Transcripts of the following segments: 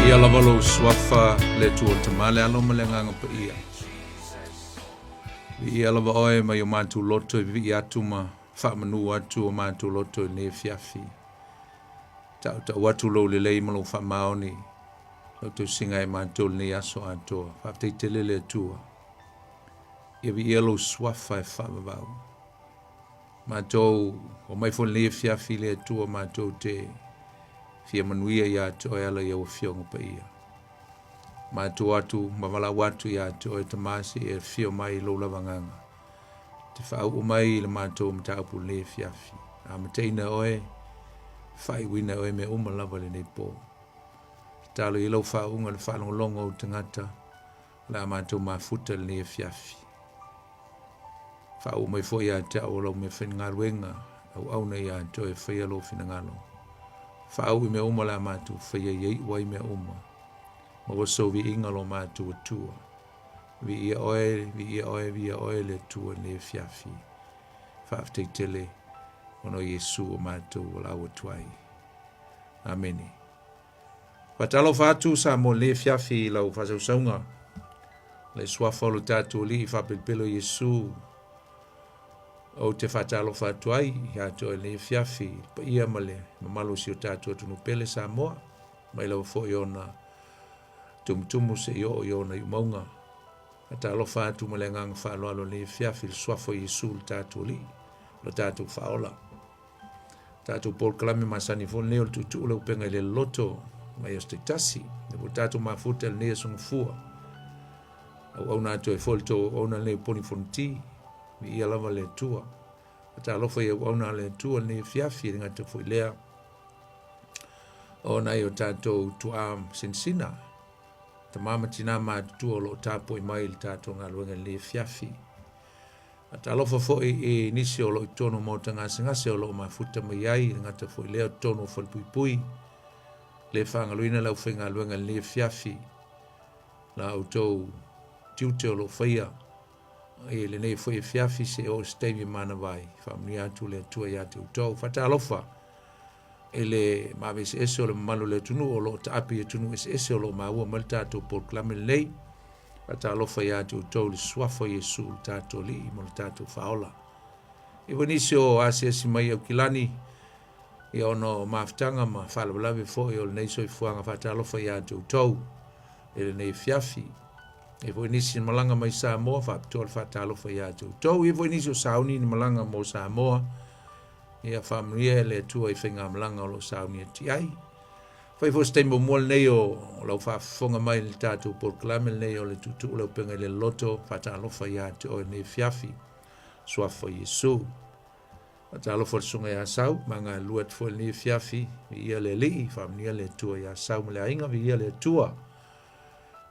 Ia lava lou suafa le Atua le Tama le Alo ma le Agaga Paia. Viia lava oe mai o matou loto e vivii atu ma faamanu atu o matou loto i lenei afiafi. Tautau atu lou lelei ma lou faamaoni, lau tausiga e matou lenei aso atoa. Faafetai tele le Atua. Ia viia lou suafa e faavavau. Matou omai foi lenei afiafi i le Atua matou te fia manuia ia te oe ala i au afioga paia. Matou atu ma valaau atu ia te oe Tama se i e afio mai i lou lava agaga. Te faauu mai i le matou mataupu lenei afiafi. Amataina oe, faaiuina oe mea uma lava lenei po. Tatalo i lau faauuga le faalogologo o tagata o le a matou mafuta lenei afiafi. Faauu mai foi ia te au o lau mea faigaluega, auauna ia te oe e faia lou finagalo. Faauu i mea uma o le a matou faia ia iu ai mea uma. Maua sou viiga lo matou Atua. Viia oe, viia oe, viia oe le Atua i lenei afiafi. Faafetai tele ona o Iesu o matou valaau atu ai. Amene. Faatalofa atu Samoa i lenei afiafi i lau faasausauga. Le suafa o lo tatou Alii faapelopelo Iesu. Ou te faatalofa atu ai ia te oe i lenei afiafi, le paia ma le mamalu o si o tatou atunuu pele Samoa, mai lava foi ona tumutumu seia oo i ona iumauga. Faatalofa atu ma le agaga faaaloalo i lenei afiafi i le suafa o Iesu le tatou Alii, lo tatou Faaola. Tatou polokalame masani foi lenei o le tuutuu le upega i le loto mai aso taitasi. Le ua tatou mafuta i lenei aso gafua. Auauna atu ai foi le tou auauna lenei o Poni Fonoti. Viia lava le Atua. Faatalofa i auauna a le Atua lenei afiafi, e le gata foi lea o nai o tatou tuaa sinasina, tama ma tina matutua o lo o tapuai mai i le tatou galuega i lenei afiafi. Faatalofa foi i nisi o lo o i totonu o maota gasegase o lo o mafuta mai ai, e le gata foi lea o totonu o falepuipui, le faagaloina le aufaigaluega i lenei afiafi, la outou tiute o lo o faia i lenei foi afiafi seia oo i se taimi e manava ai. Faamanuia atu le Atua ia te outou. Faatalofa i le maveseese o le mamalu o le atunuu o lo o taape i atunuu eseese o lo o maua mai le tatou polokalame lenei. Faatalofa ia te outou i le suafa o Iesu le tatou Alii ma le tatou Faaola. I foi nisi o asiasi mai Aukilani, ia ona o mafutaga ma faalavelave foi o lenei soifuaga faatalofa ia te outou i lenei afiafi. E foi nisi na malaga mai Samoa, faapitoa le faatalofa ia te outou. E foi nisi o sauni na malaga mo Samoa, ia faamanuia e le Atua i faigamalaga o lo o sauni atu i ai. Fai foi se taimi muamua lenei o lau faafofoga mai i le tatou polokalame lenei o le Tuutuu le Upega i le Loto, faatalofa ia te oe lenei afiafi, suafa o Iesu. Faatalofa le susuga ia Sau, ma galulue atu foi lenei afiafi, viia le Alii, faamanuia le Atua ia Sau ma le aiga, viia le Atua.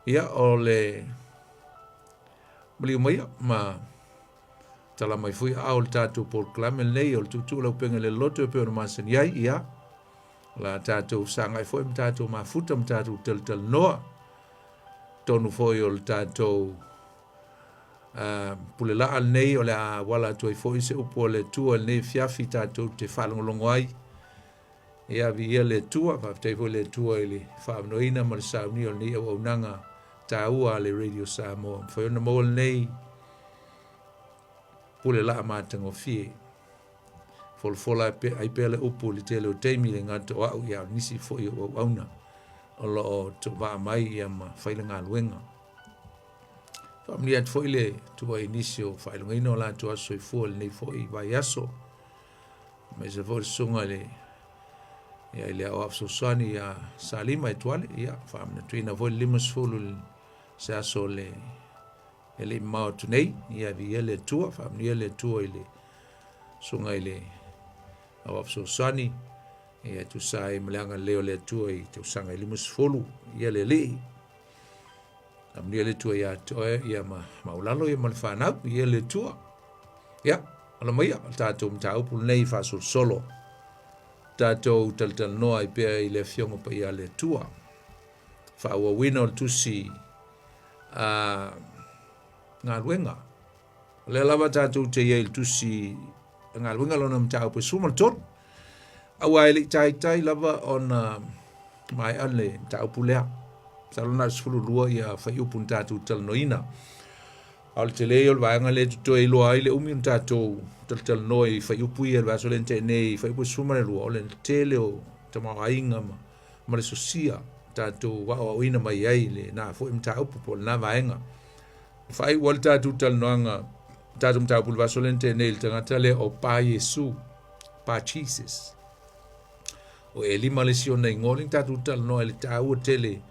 Ia, o le maliu maia ma tala mai foi aao le tatou polokalame lenei o le Tuutuu le Upega i le Loto e pei ona masani ai, ia, o le a tatou sagai foi ma tatou mafuta ma tatou talatalanoa tonu foi o le tatou pule laa lenei o le a auala atu ai foi se upu a le Atua i lenei afiafi tatou te faalogologo ai. Ia viia le Atua, faafetai foi le Atua i le faaavanoaina ma le saunia o lenei auaunaga taua a le Radio Samoa. Mafai ona maua lenei pule laa matagofie. Folafola ai pea le upu i le tele o taimi le gata o au ia o nisi foi o auauna o lo o toovaa mai ia ma fai le galuega. Faamanuia atu foi le Atua i nisi o faailogaina o latou aso soifua i lenei foi vaiaso, aemaise foi le susuga i le ia i le aoao fesoasoani ia Salima Etuale, ia faamanatuina foi le 50 i se aso le e le i mamao atu nei, ia viia le Atua, faamanuia le Atua i le susuga i le aoao fesoasoani, ia e tusa ai ma le agalelei o le Atua i tausaga e 50, ia le Alii. Faamanuia le Atua ia te oe ia ma maulalo ia ma le fanau, ia le Atua. Ia, ala maia o le tatou mataupu lenei faasolosolo. Tatou talatalanoa ai pea i le Afioga Paia a le Atua. Faaauauina o le tusi a galuega. O lea lava tatou te i ai i le tusi a galuega lona mataupu e 13. Aua e le i taitai lava ona maea le mataupu lea. Masalo na o le 12 ia fuaiupu na tatou talanoaina. A o le tele ia o le vaega lea e totoe iloa ai le umi ona tatou talatalanoa i fuaiupu ia i le vaiaso lea na tea nei, fuaiupu e 12, o le tele o tamaoaiga ma, ma le sosia tatou aoaoina mai ai lena foi mataupu po o lena vaega. E faaiu ai le tatou talanoaga, tatou mataupu i le vaiaso lea na tea nei i le tagata lea o Pa Iesu, Pa Jesus. O Elima le isi ona igoa, lea na tatou talanoa i le taua tele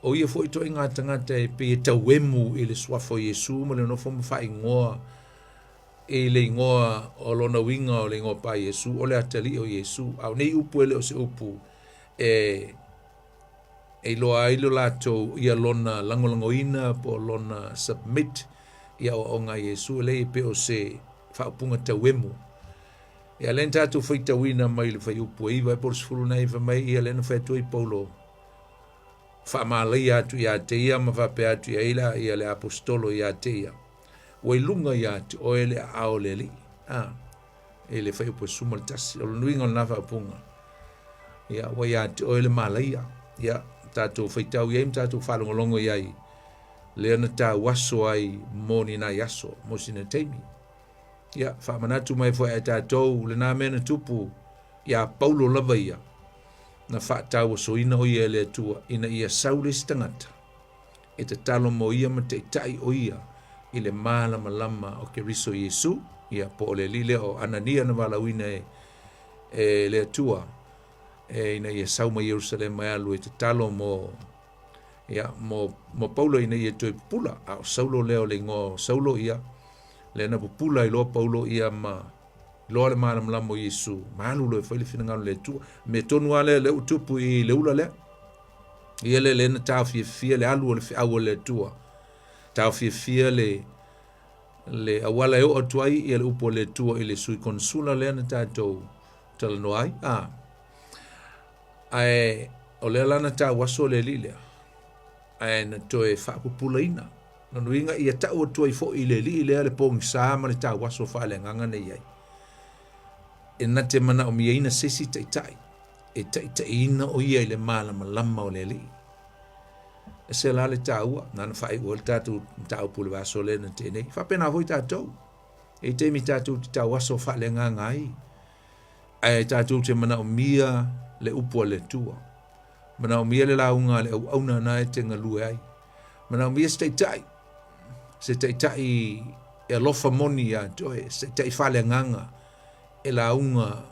o ia foi ituaiga tagata e pei e tauemu i le suafa o Iesu ma le nofo ma faaigoa i le igoa o lona uiga o le igoa pa Iesu, o le atalii o Iesu. A o nei upu e le o se upu e e iloa ai lo latou ia lona lagolagoina po o lona submit i aoaoga a Iesu, e leai e pei o se faaupuga tauemu. Ia lea na tatou faitauina mai le fuaiupu e 9 po o le 10 na fai mai ia lea na fai atu ai Paulo faamalaia atu ia te ia ma faapea atu i ai la ia le aposetolo ia te ia, ua i luga ia te oe le aao o le Alii. A, i le fuaiupu e 11, o le nuiga o lena faaupuga. Ia, ua ia te oe le malaia. Ia, tatou faitau i ai ma tatou faalogologo i ai, lea na tauaso ai mo ni nai aso, mo sina taimi. Ia, faamanatu mai foi ia tatou lena mea na tupu iā Paulo lava ia, na faatauasoina o ia e le Atua ina ia sau le isi tagata e tatalo mo ia ma taitai o ia i le malamalama o Keriso Iesu, ia po o le alii lea o Anania na valaauina e, e le Atua e ina ia sau mai Ierusalema e alu e tatalo mo ia mo mo Paulo ina ia toe pupula. A o Saulo lea o le igoa o Saulo ia, lea na pupula ai loa Paulo ia ma loa le malamalama o Iesu, ma alu loa e fai le finagalo o le Atua. Mea tonu lava lea lea ua tupu i le ula lea. Ia lea lea na taofiofia le alu o le feau a le Atua. Taofiofia le le auala e oo atu ai ia le upu a le Atua i le sui konsula lea na tatou talanoa ai. A, ae o lea la na tauaso le alii lea, ae na toe faapupulaina. Lona uiga ia tau atu ai foi i le alii lea le pogisa ma le tauaso faaleagaga na i ai. E na te manaomiaina se isi taitai e taitaiina o ia i le malamalama o le alii. E se la le taua, na na faaiu ai le tatou mataupu i le vaiaso lea na tea nei. E faapena foi tatou. E i ai taimi tatou te tauaso faaleagaga ai, ae tatou te manaomia le upu a le Atua. Manaomia le lauga a le auauna na e te galue ai. Manaomia se taitai, se taitai e alofa moni ia te oe, se taitai faaleagaga e lauga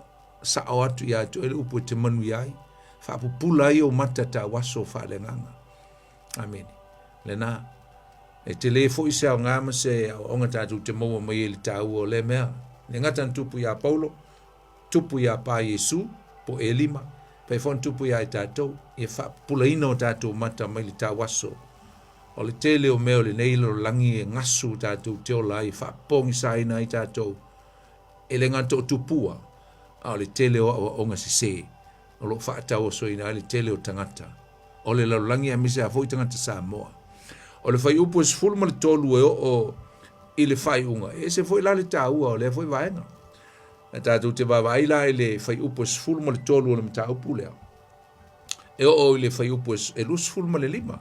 sao atu ia te oe le upu e te manuia ai, faapupula ai ou mata tauaso faaleagaga. Amene. Lena, e tele foi se aoga ma se aoaoga tatou te maua mai ai i le taua o lea mea. Le gata na tupu iā Paulo, tupu iā Pa Iesu, po Elima, fai foi na tupu iā i tatou, ia faapupulaina o tatou mata mai le tauaso. O le tele o mea o lenei lalolagi e gasu tatou te ola ai, e faapogisaina ai tatou, e le gata o tupua, a o le tele o aoaoga sese o lo o faatauasoina ai le tele o tagata o le lalolagi aemaise lava foi tagata Samoa. O le fuaiupu e 13 e oo i le faaiuga, e ese foi la le taua o lea foi vaega. A tatou te vaavaai la i le fuaiupu e 13 o le mataupu lea, e oo i le fuaiupu e 25,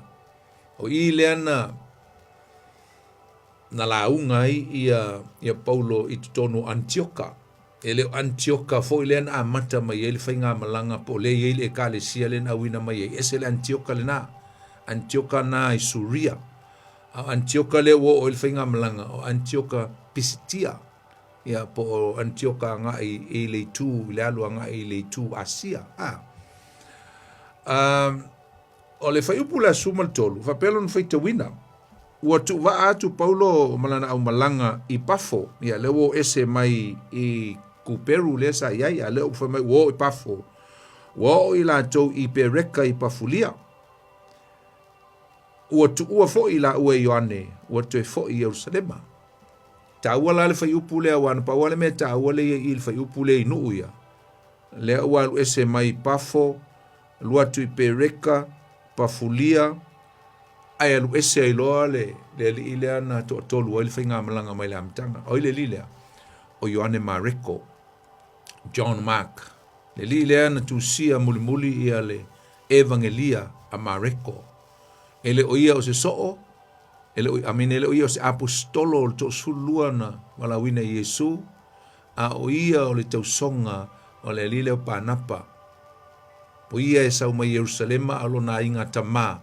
o i lea na na lauga ai ia, ia Paulo i totonu o Anitioka. E le o Anitioka foi lea na amata mai ai le faigamalaga po o lea e i ai le ekalesia lea na auina mai ai. Ese le Anitioka lena. Anitioka na i Suria. A o Anitioka lea ua oo ai le faigamalaga, o Anitioka Pisitia. Ia, po o Anitioka agai i le itu, i le alu agai i le itu Asia. A. Um, O le fuaiupu le 13, faapea lona faitauina, Ua tuuvaa atu Paulo ma lana aumalaga i Pafo, ia lea ua oo ese mai i Kuperu lea sa i ai, a lea ua fai mai ua oo i Pafo, ua oo i latou i Pereka i Pafulia. Ua tuua foi laua e Ioane, ua toe foi i Ierusalema. Taua la le fuaiupu lea, aua na pau lava le mea taua lea i i le fuaiupu lea i nuu ia. Lea ua alu ese mai Pafo, alu atu i Pereka, Pafulia, ae alu ese ai loa le, le alii lea na toatolu ai le faigamalaga mai le amataga. O ai le alii lea? O Ioane Mareko, John Mark. Le alii lea na tusia mulimuli ia le Evangelia a Mareko. E le o ia o se soo, e le o, I mean, e le o ia o se aposetolo o le toasefululua na valaauina e Iesu, a o ia o le tausoga o le alii lea o Panapa. O ia e sau mai Ierusalema a o lona aiga tama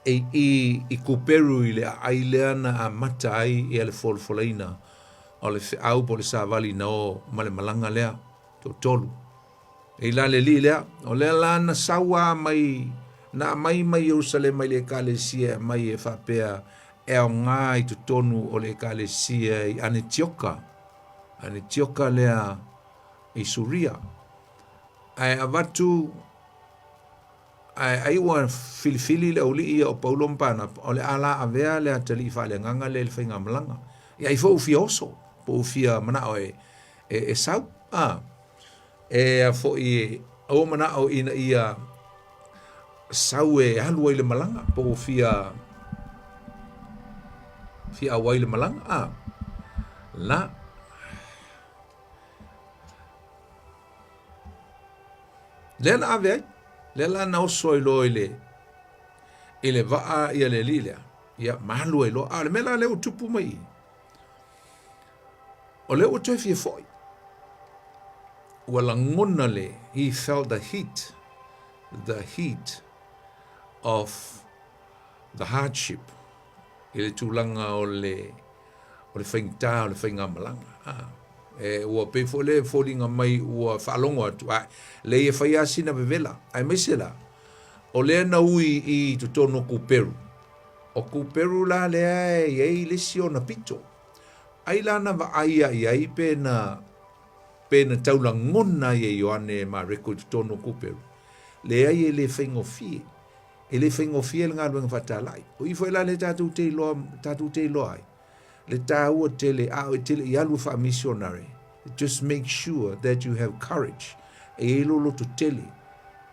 e i i Kuperu i le aai lea na amata ai ia le folafolaina o le feau po o le savali na o ma le malaga lea toatolu. E i la le alii lea, o lea la na sau a mai, na aumai mai Ierusalema i le ekalesia e aumai e faapea e aoga i totonu o le ekalesia i Anetioka, Anetioka lea i Suria. Ae avatu, ae ai ua filifili le aualii ia o Paulo ma Panapa, o le a la avea le atalii faaleagaga lea i le faigamalaga. Ia ai foi ua fia oso, po ua fia manao e, e, e sau. A, e a foi aua manao ina ia sau e alu ai le malaga, po ua fia fia auai i le malaga. A, la, Lea na ave ai, lea la na oso ai loa i le, i le vaa ia le alii lea, ia ma alu ai loa. A o le mea la lea ua tupu mai i, o lea ua toe fia foi. Ua lagona le, he felt the heat, the heat of the hardship i le tulaga o le o le faigata o le faigamalaga. A, e, ua pei foi lea e foliga mai ua faalogo atu, a, leai e fai lava sina vevela, aemaise la, o lea na ui i totonu o Kuperu. O Kuperu la lea e i ai le isi ona pito. Ai la na vaai a i ai pe na, pe na taulagona ai e Ioane Mareko i totonu o Kuperu. Leai e le faigofie. E le faigofie le galuega faatalai. O i foi la lea tatou te iloa, tatou te iloa ai, le taua tele, a o e tele i alu e faamisionare, just make sure that you have courage. E i ai lou loto tele,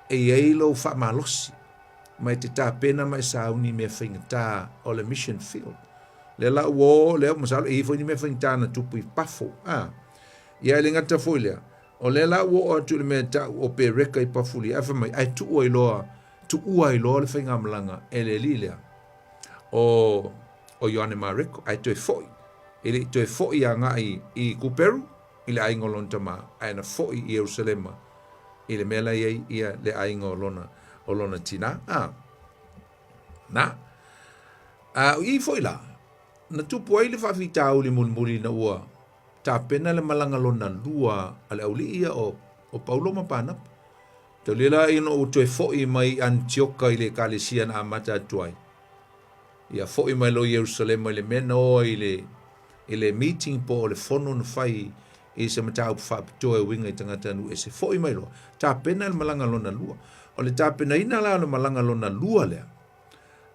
e i ai lou faamalosi, ma e te tapena ma e sauni i mea faigata o le mission field. Lea la ua o, lea masalo e i ai foi ni mea faigata na tupu i Pafo. A, ia e le gata foi lea, o lea la ua oo atu i le mea e tau o Pereka i Pafulia, ae fai mai, ae tuu ai loa tuua ai loa le faigamalaga e le alii lea o, o Ioane Mareko, ae toe foi, e le i toe foi agai i Kuperu, i le aiga o lona tama, ae na foi i Ierusalema, i le mea la i ai ia le aiga o lona, o lona tinā. A, na. A, o i foi la, na tupu ai le faafitauli mulimuli ina ua tapena le malaga lona lua a le aualii ia o, o Paulo ma Panapa. Taulia la ina ua toe foi mai i Anitioka i le ekalesia na amata atu ai. Ia foi mai loa i Ierusalema i le mea na o ai i le, i le meeting po o le fono na fai i se mataupu faapitoa e uiga i tagatanuu ese. Foi mai loa, tapena le malaga lona lua. O le tapenaina la o le malaga lona lua lea,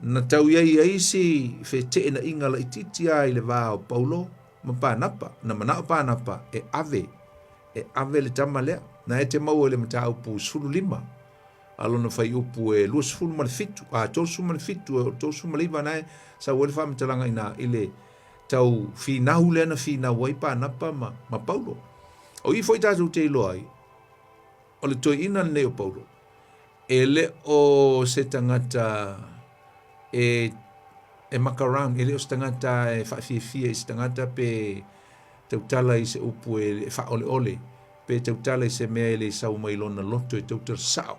na tau i ai ai si feteenaiga laitiiti lava i le va o Paulo ma Panapa. Na manao Panapa e ave e ave le tama lea, na e te maua i le mataupu 15, a lona fuaiupu e 27, a 37, e 39 na e sau ai le faamatalaga i ina i le tau finau lea na finau ai Panapa ma, ma Paulo. O i foi tatou te iloa ai, o le toeaina lenei o Paulo, e le o se tagata e e muck around, e le o se tagata e faafiafia i se tagata pe tautala i se upu e faaoleole, pe tautala i se mea e le sau mai lona loto e tautala sao.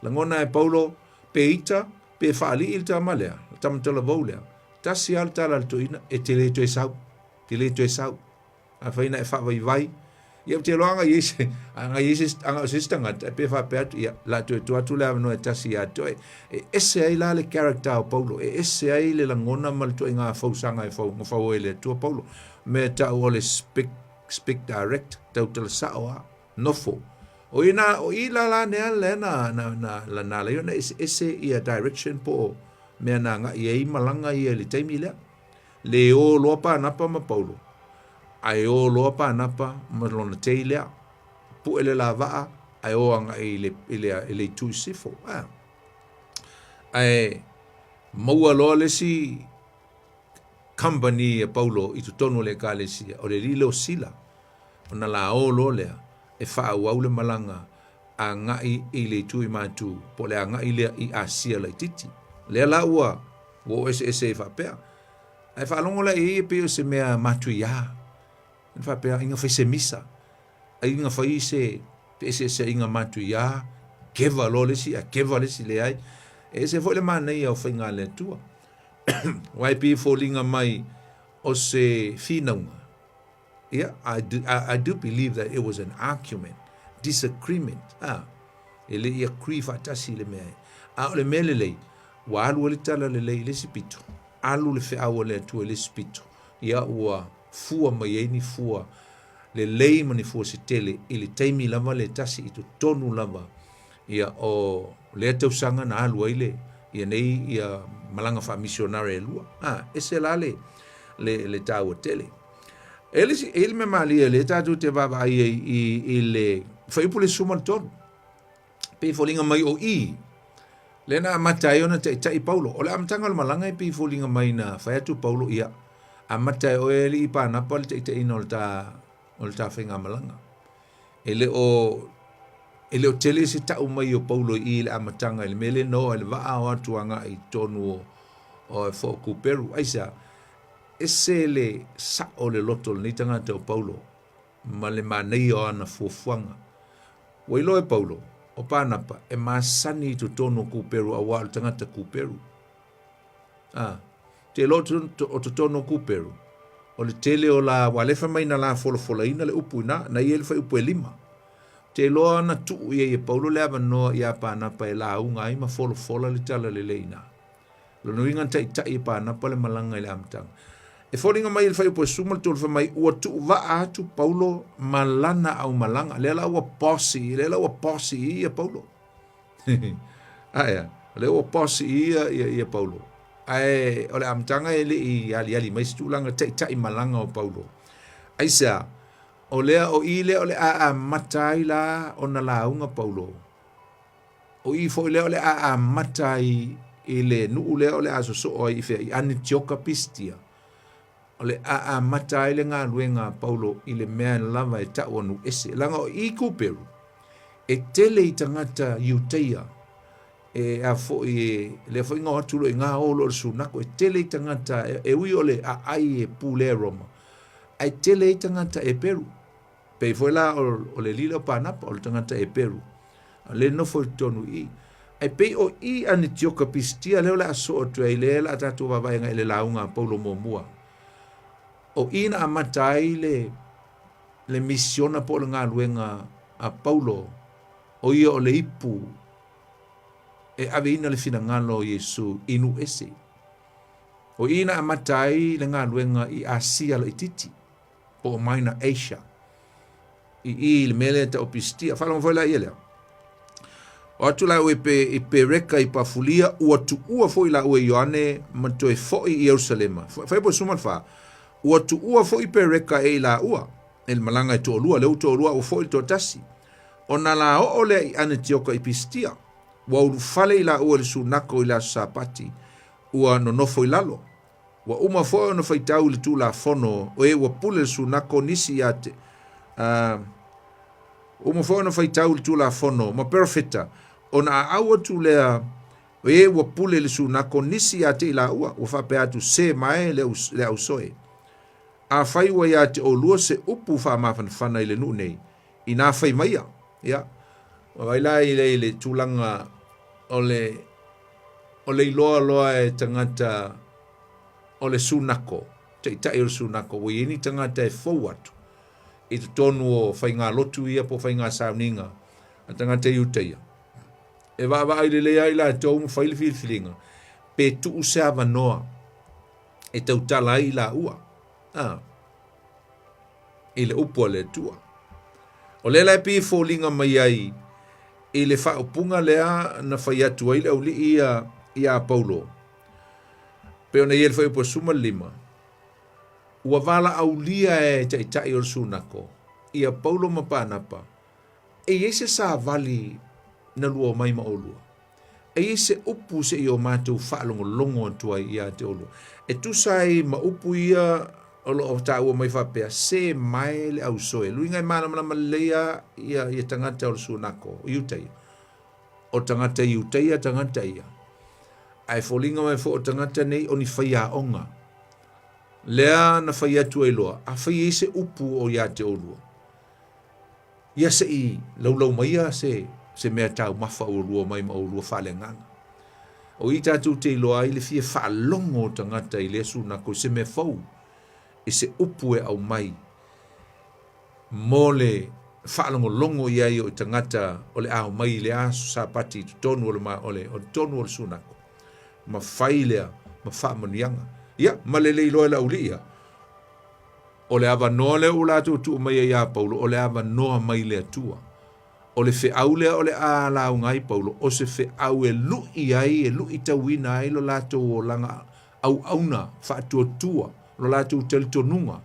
Lagona e Paulo, pe ita, pe faalii le tama lea, le tama talavou lea, tasi lava le tala a le toeaina, e te le toe sau, te le toe sau. Afai na e faavaivai, ia ou te iloa ana i ai se, ana i ai se, ana o se isi tagata, e pe faapea atu, ia, la toe tuu atu le avanoa e tasi ia te oe. E ese ai la le character o Paulo, e ese ai le lagona ma le ituaiga fausaga e fau, na fau ai e le Atua Paulo. Mea e tau o le speak, speak direct, tautala sao lava, nofo. O i na, o i la la nea lea na, na, na, na, na ala ai ona eseese ia direction po o mea na agai ai malaga ia i le taimi lea. Le ō loa Panapa ma Paulo, ae ō loa Panapa ma lona tei lea. Puʻe le lavaa ae ō agai i le, i le, i le itu i sisifo. A. Ae maua loa le isi company a Paulo i totonu o le ekalesia, o le alii lea o Sila, ona la ō loa lea e faaauau le malaga agai i le itu i Matu, po o le agai lea i Asia laitiiti. Lea la ua. Ua o eseese ai faapea. Ae faalogo la i ai e pei o se mea matuiā. Ona faapea, ai na fai se misa, ai na fai se feeseeseaiga matuiā, keva loa le isi ae keva le isi, leai. E ese foi le manaia o faiga a le Atua. Aua e pei e foliga mai o se finauga. Ia, I do, I, I do believe that it was an argument, disagreement. Ah, e le i agree faatasi i le mea e. A o le mea lelei, ua alu ai le tala lelei i le isi pito, alu le feau a le Atua i le isi pito, ia ua fua mai ai ni fua lelei ma ni fua se tele i le taimi lava le tasi i totonu lava ia o lea tausaga na alu ai le ia nei ia malaga faamisionare e lua. Ah, ese la le le le taua tele. E le e le mea malie le tatou te vaavaai ai i i le fuaiupu le 13. Pei foliga mai o i lea na amata ai ona taitai Paulo. O le amataga o le malaga e pei foliga mai na fai atu Paulo ia amata e oe alii Panapa le taitaiina o le ta o le ta faigamalaga. E le o e le o tele se tau mai o Paulo i i le amataga i le mea lea na oo ai le vaa o atu agai i totonu o o fo Kuperu. Aisea? Ese le sao o le loto o lenei tagata o Paulo ma le manaia o ana fuafuaga. Ua iloa e Paulo, o Panapa e masani i totonu o Kuperu auā o le tagata Kuperu. A, te iloa o totonu o Kuperu, o le tele o la, ua alefa mai na la folafolaina le upu ina, na i ai le fuaiupu e lima. Te iloa na tuu i ai e Paulo le avanoa iā Panapa e lauga ai ma folafola le tala lelei ina. Lona uiga na taitai e Panapa le malaga i le amataga. E foliga mai i le fuaiupu e 13 fai mai, ua tuuvaa atu Paulo ma lana aumalaga. Lea la ua bossy, lea la ua bossy i ia Paulo. Aea, lea ua bossy i ia, ia, ia Paulo. Ae o le amataga e le i aliali mai se tulaga taitai malaga o Paulo. Aisea, o lea o i lea o le a amata ai la ona lauga Paulo. O i foi lea o le a amata ai i le nuu lea o le a sosoo ai i fea, i Anitioka Pistia. O le a amata ai le galuega a Paulo i le mea lava e tau o nuu ese. Leaga o i Kuperu, e tele i tagata Iuteia, e a foi e, lea foi na o atu loa i ina o loa i le sunako, e tele i tagata, e, e ui o le aai e pulea e Roma, ae tele ai tagata Eperu. Pei foi la o le alii lea o Panapa, o le tagata Eperu, a lea e nofo i totonu i i. Ae pei o i Anitioka Pisitia lea o le a sosoo atu ai, lea o le a tatou vaavaai agai i le lauga a Paulo muamua. O i na amata ai le, le misiona po o le galuega a Paulo, o ia o le ipu e aveina le finagalo o Iesu i nuu ese. O i na amata ai le galuega i Asia laitiiti. po o Minor Asia i i le mea lea e tau o Pisitia. Faalogo foi la ia lea. O atu laua i, pe, i Pereka i Pafulia, ua tuua foi laua i Ioane ma toe foi i Ierusalema. Fuaiupu 14. Ua tuua foi Pereka e i laua, e le malaga e toalua, lea ua toalua ua foi le toatasi. Ona la oo lea i Anetioka i Pisitia, ua ulufale i laua i le sunako i le aso Sapati, ua nonofo i lalo. Ua uma foi ona faitau i le Tulafono, o e ua pule le sunako nisi ia te, uh, uma foi ona faitau i le Tulafono ma Perofeta, ona aau atu lea, o e ua pule le sunako nisi ia te i laua, ua faapea atu, se mae le, le ausoe. Afai ua ia te oulua se upu faamafanafana i le nuu nei, inā fai maia. Ia, vaai la i le, i le tulaga o le, o le iloa loa e tagata o le sunako, taitai o le sunako, ua i ai ni tagata e fou atu i totonu o faigalotu ia po o faigasauniga a tagata Iutaia. E vaavaai lelei ai latou ma fai le filifiliga pe tuu se avanoa e tautala ai i laua. Ah. I le upu a le Atua. O lea la e pei e foliga mai ai i le faaupuga lea na fai atu ai le aualii ia iā Paulo, pei ona i ai le fuaiupu 15, ua valaaulia e taitai o le sunako ia Paulo ma Panapa, e i ai se savali na lua omai ma oulua? E i ai se upu se i o matou faalogologo atu ai ia te oulua? E tusa ai ma upu ia o lo o taua mai faapea, se mae le ausoe. Luiga e malamalama lelei lava ia, ia tagata o le sunako, o Iutaia. O tagata Iutaia tagata ia. Ae foliga mai foi o tagata nei o ni faiaoga. Lea na fai atu ai loa, afai e i ai se upu o ia te oulua, ia se i laulau maia se, se mea taumafa ua mai ma oulua faaleagaga. O i tatou te iloa ai le fia faalogo o tagata i lea sunako i se mea fou, i se upu e aumai mo le faalogologo i ai o i tagata o le a omai i le aso Sapati i totonu o le, o le, o totonu o le sunako, ma fai lea ma faamanuiaga. Ia, ma le le iloa e le aualii ia, o le avanoa lea ua latou tuu mai ai ia Paulo, o le avanoa mai le Atua. O le feau lea o le a lauga ai Paulo, o se feau e lu'i ai, e lu'itauina ai lo latou olaga auauna faatuatua, lo latou talitonuga.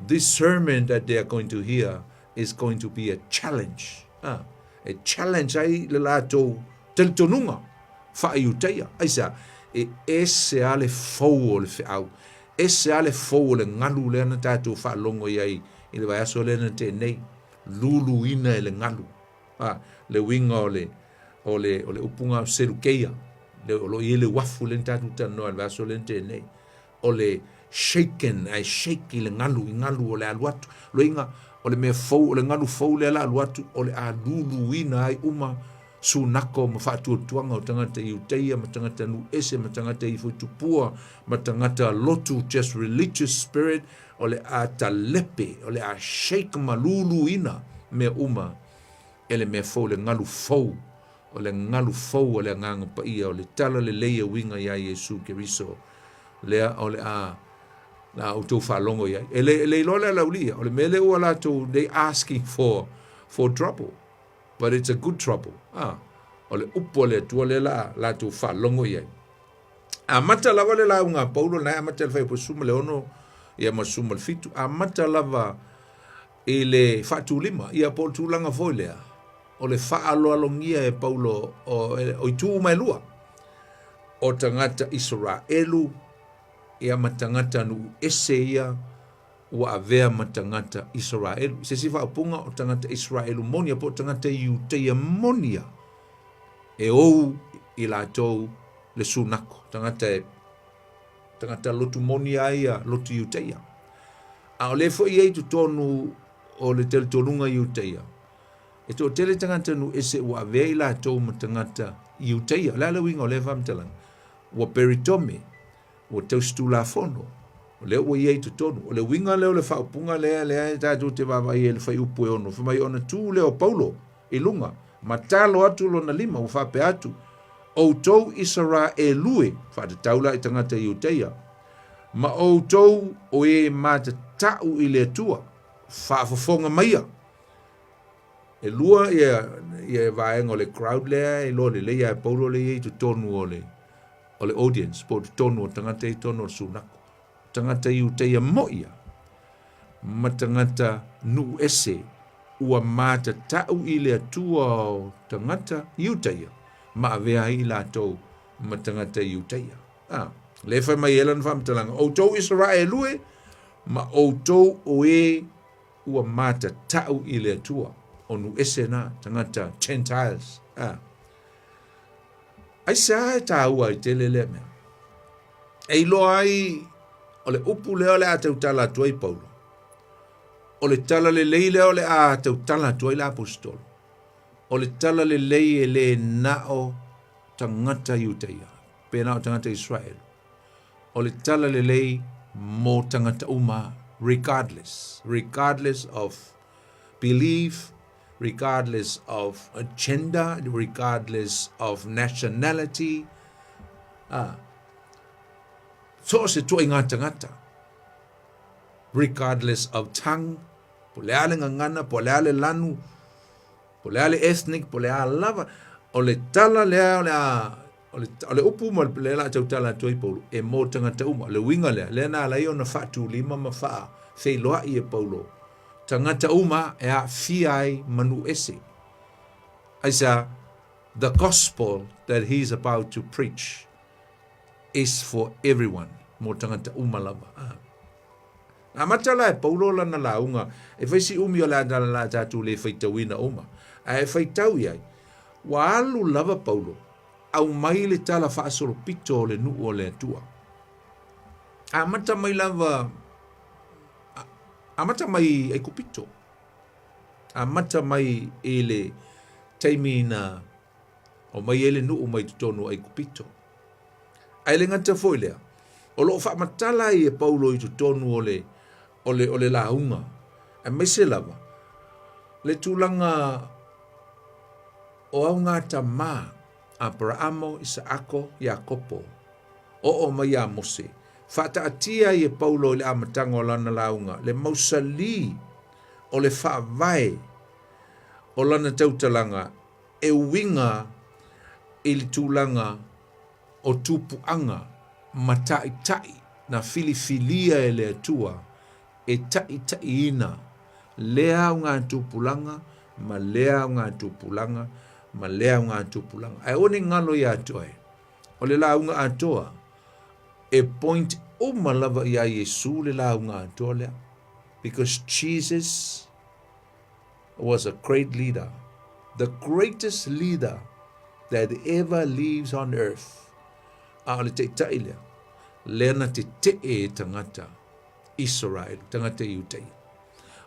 This sermon that they are going to hear is going to be a challenge. Ah, e challenge ai le latou talitonuga faa-Iutaia. Aisea? E ese lava le fou o le feau, ese lava le fou o le galu lea na tatou faalogo i ai i le vaiaso lea na tea nei, luluina e le galu. Ah, le uiga o le, o le, o le upu selukeia, le, o lo o i ai le uafu lea na tatou talanoa i le vaiaso lea na tea nei. O le shaken, ae shake i le galu, i galu o le alu atu. Loiga, o le mea fou, o le galu fou lea la alu atu, o le a luluina ai uma sunako ma faatuatuaga o tagata Iutaia ma tagata nuu ese ma tagata ifo i tupua ma tagata lotu, just religious spirit, o le a talepe, o le a shake ma luluina mea uma e le mea fou, le galu fou, o le galu fou o le Agaga Paia, o le tala lelei e uiga iā Iesu Keriso, lea o le a na outou faalogo i ai. E le, e le iloa le alauli ia, o le mea lea ua latou, they asking for trouble, but it's a good trouble. Ah, o le upu a le Atua lea la latou faalogo i ai. Amata lava le lauga a Paulo, na e amata le fuaiupu 16, ia ma 17, amata lava i le faatulima, ia po o le tulaga foi lea, o le faaaloalogia e Paulo o, o itu uma e lua, o tagata Isaraelu, ia ma tagata nuu ese ia ua avea ma tagata Isaraelu. I se isi faaupuga, o tagata Isaraelu moni ia po o tagata Iutaia moni ia, e ou i latou le sunako, tagata e tagata lotu moni lava ia, lotu Iutaia. A o lea foi e i ai totonu o le talitonuga Iutaia, e toatele tagata nuu ese ua avea i latou ma tagata Iutaia. O le a le uiga o lea faamatalaga? Ua peritome, ua tausitulafono, o lea ua i ai i totonu. O le uiga lea o le faaupuga lea, lea e tatou te vaavaai ai i le fuaiupu e 6, fai mai ona tu lea o Paulo i luga, ma talo atu lona lima, ua faapea atu, Outou Isaraelu e, faatatau la i tagata Iutaia, ma outou o e matatau i le Atua, faafofoga maia. E lua ia, ia vaega o le crowd lea e iloa lelei lava e Paulo lea e i ai i totonu o le, o le audience, po o totonu o tagata i totonu o le sunako. Tagata Iutaia moi ia, ma tagata nuu ese ua matatau i le Atua o tagata Iutaia, ma avea ai i latou ma tagata Iutaia. Ah, lea e fai mai ai lana faamatalaga, Outou Isaraelu e, ma outou o e ua matatau i le Atua, o nuu ese na, tagata Gentiles. Ah. Aisea e tāua ai tele lea mea? E iloa ai o le upu lea o le a tautala atu ai Paulo. O le tala lelei lea o le a tautala atu ai le aposetolo. O le tala lelei e le na o tagata Iutaia, pe na o tagata Israel. O le tala lelei mo tagata uma, regardless, regardless of belief, regardless of gender, regardless of nationality, ah, so o se tuaiga tagata, regardless of tongue, po le a le gagana, po le a le lanu, po le a le ethnic, po le a lava, o le tala lea o le a o le, o le upu ma le la tautala atu ai Paulo, e mō tagata uma. O le uiga lea, lea na ala ai ona faatulima ma faafeiloai e Paulo, tagata uma e aafia ai ma nuu ese. Aisea, the gospel that he is about to preach is for everyone, mō tagata uma lava. Ah. Na amata la e Paulo lana lauga, e fai si umi o le a la tatou le faitauina uma, ae faitau i ai, ua alu lava Paulo. Aumai le tala faasolopito o le nuu o le Atua. Amata mai lava, amata mai Aikupito. Amata mai i le taimi na omai ai le nuu mai totonu o Aikupito. Ae le gata foi lea, o lo o faamatala ai e Paulo i totonu o le, o le, o le lauga, aemaise lava le tulaga o augatama Aperaamo, Isaako, Iakopo, oo mai iā Mose, faataatia ai e Paulo i le amataga o lana lauga le mausali o le faavae o lana tautalaga e uiga i le tulaga o tupuaga ma taitai na filifilia e le Atua e taitaiina lea augatupulaga ma lea augatupulaga ma lea augatupulaga. Ae aua ne i galo ia te oe, o le lauga atoa e point uma lava iā Iesu le lauga atoa lea. Because Jesus was a great leader, the greatest leader that ever lives on earth. A o le taitai lea, lea na tetee e tagata Israel, tagata Iutaia.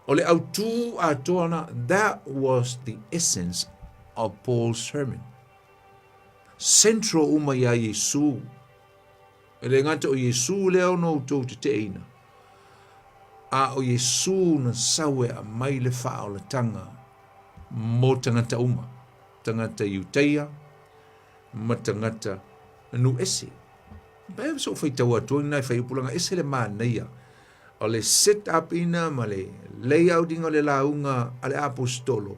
O le autū atoa na, that was the essence of Paul's sermon. Central uma iā Iesu. E le gata o Iesu lea ona outou teteeina, a o Iesu na sau e aumai le faaolataga mo tagata uma, tagata Iutaia ma tagata nuu ese. Pea so faitau atu ai nai faiupulaga ese le manaia o le set up ina ma le layout ina o le lauga a le aposetolo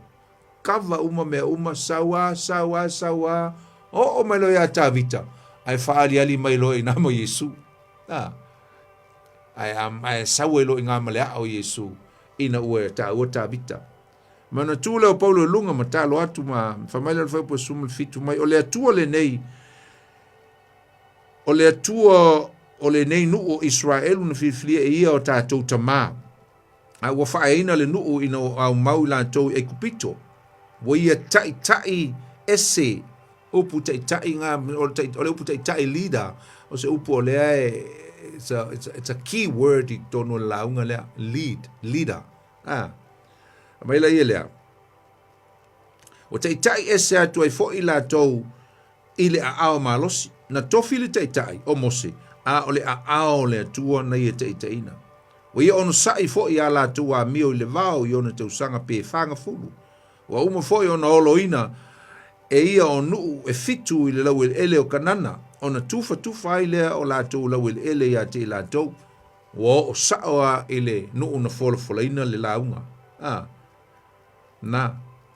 kava uma mea uma, sau a, sau a, sau a, oo mai loa ia Tavita, ae faaaliali mai loa i ina ma Iesu. A, ae, ae sau ai loa i ina ma le aa o Iesu, ina ua taua Tavita. Ma ona tu lea o Paulo i luga ma talo atu ma fai mai lea o le fuaiupu 17 mai, o le Atua lenei, o le Atua o lenei nuu o Israelu na filifilia e ia o tatou tamā. A ua faaeaina le nuu ina ua aumau i latou i Aikupito. Ua ia taitai ese, upu taitai nga, o le, o le upu taitai leader, o se upu o lea e, it's a, it's a, it's a key word i totonu o le lauga lea, lead, leader. A, mai la ia lea. Ua taitai ese atu ai foi latou i le aao malosi. Na tofi le taitai, o Mose, a o le aao o le Atua na ia taitaiina. Ua ia onosai foi ā latou amio i le vao i ona tausaga pe fagafulu. Ua uma foi ona oloina e ia o nuu e fitu i le laueleele o Kanana, ona tufatufa ai lea o latou laueleele ia te i latou. Ua oo sao a i le nuu na folafolaina le lauga. A. Na,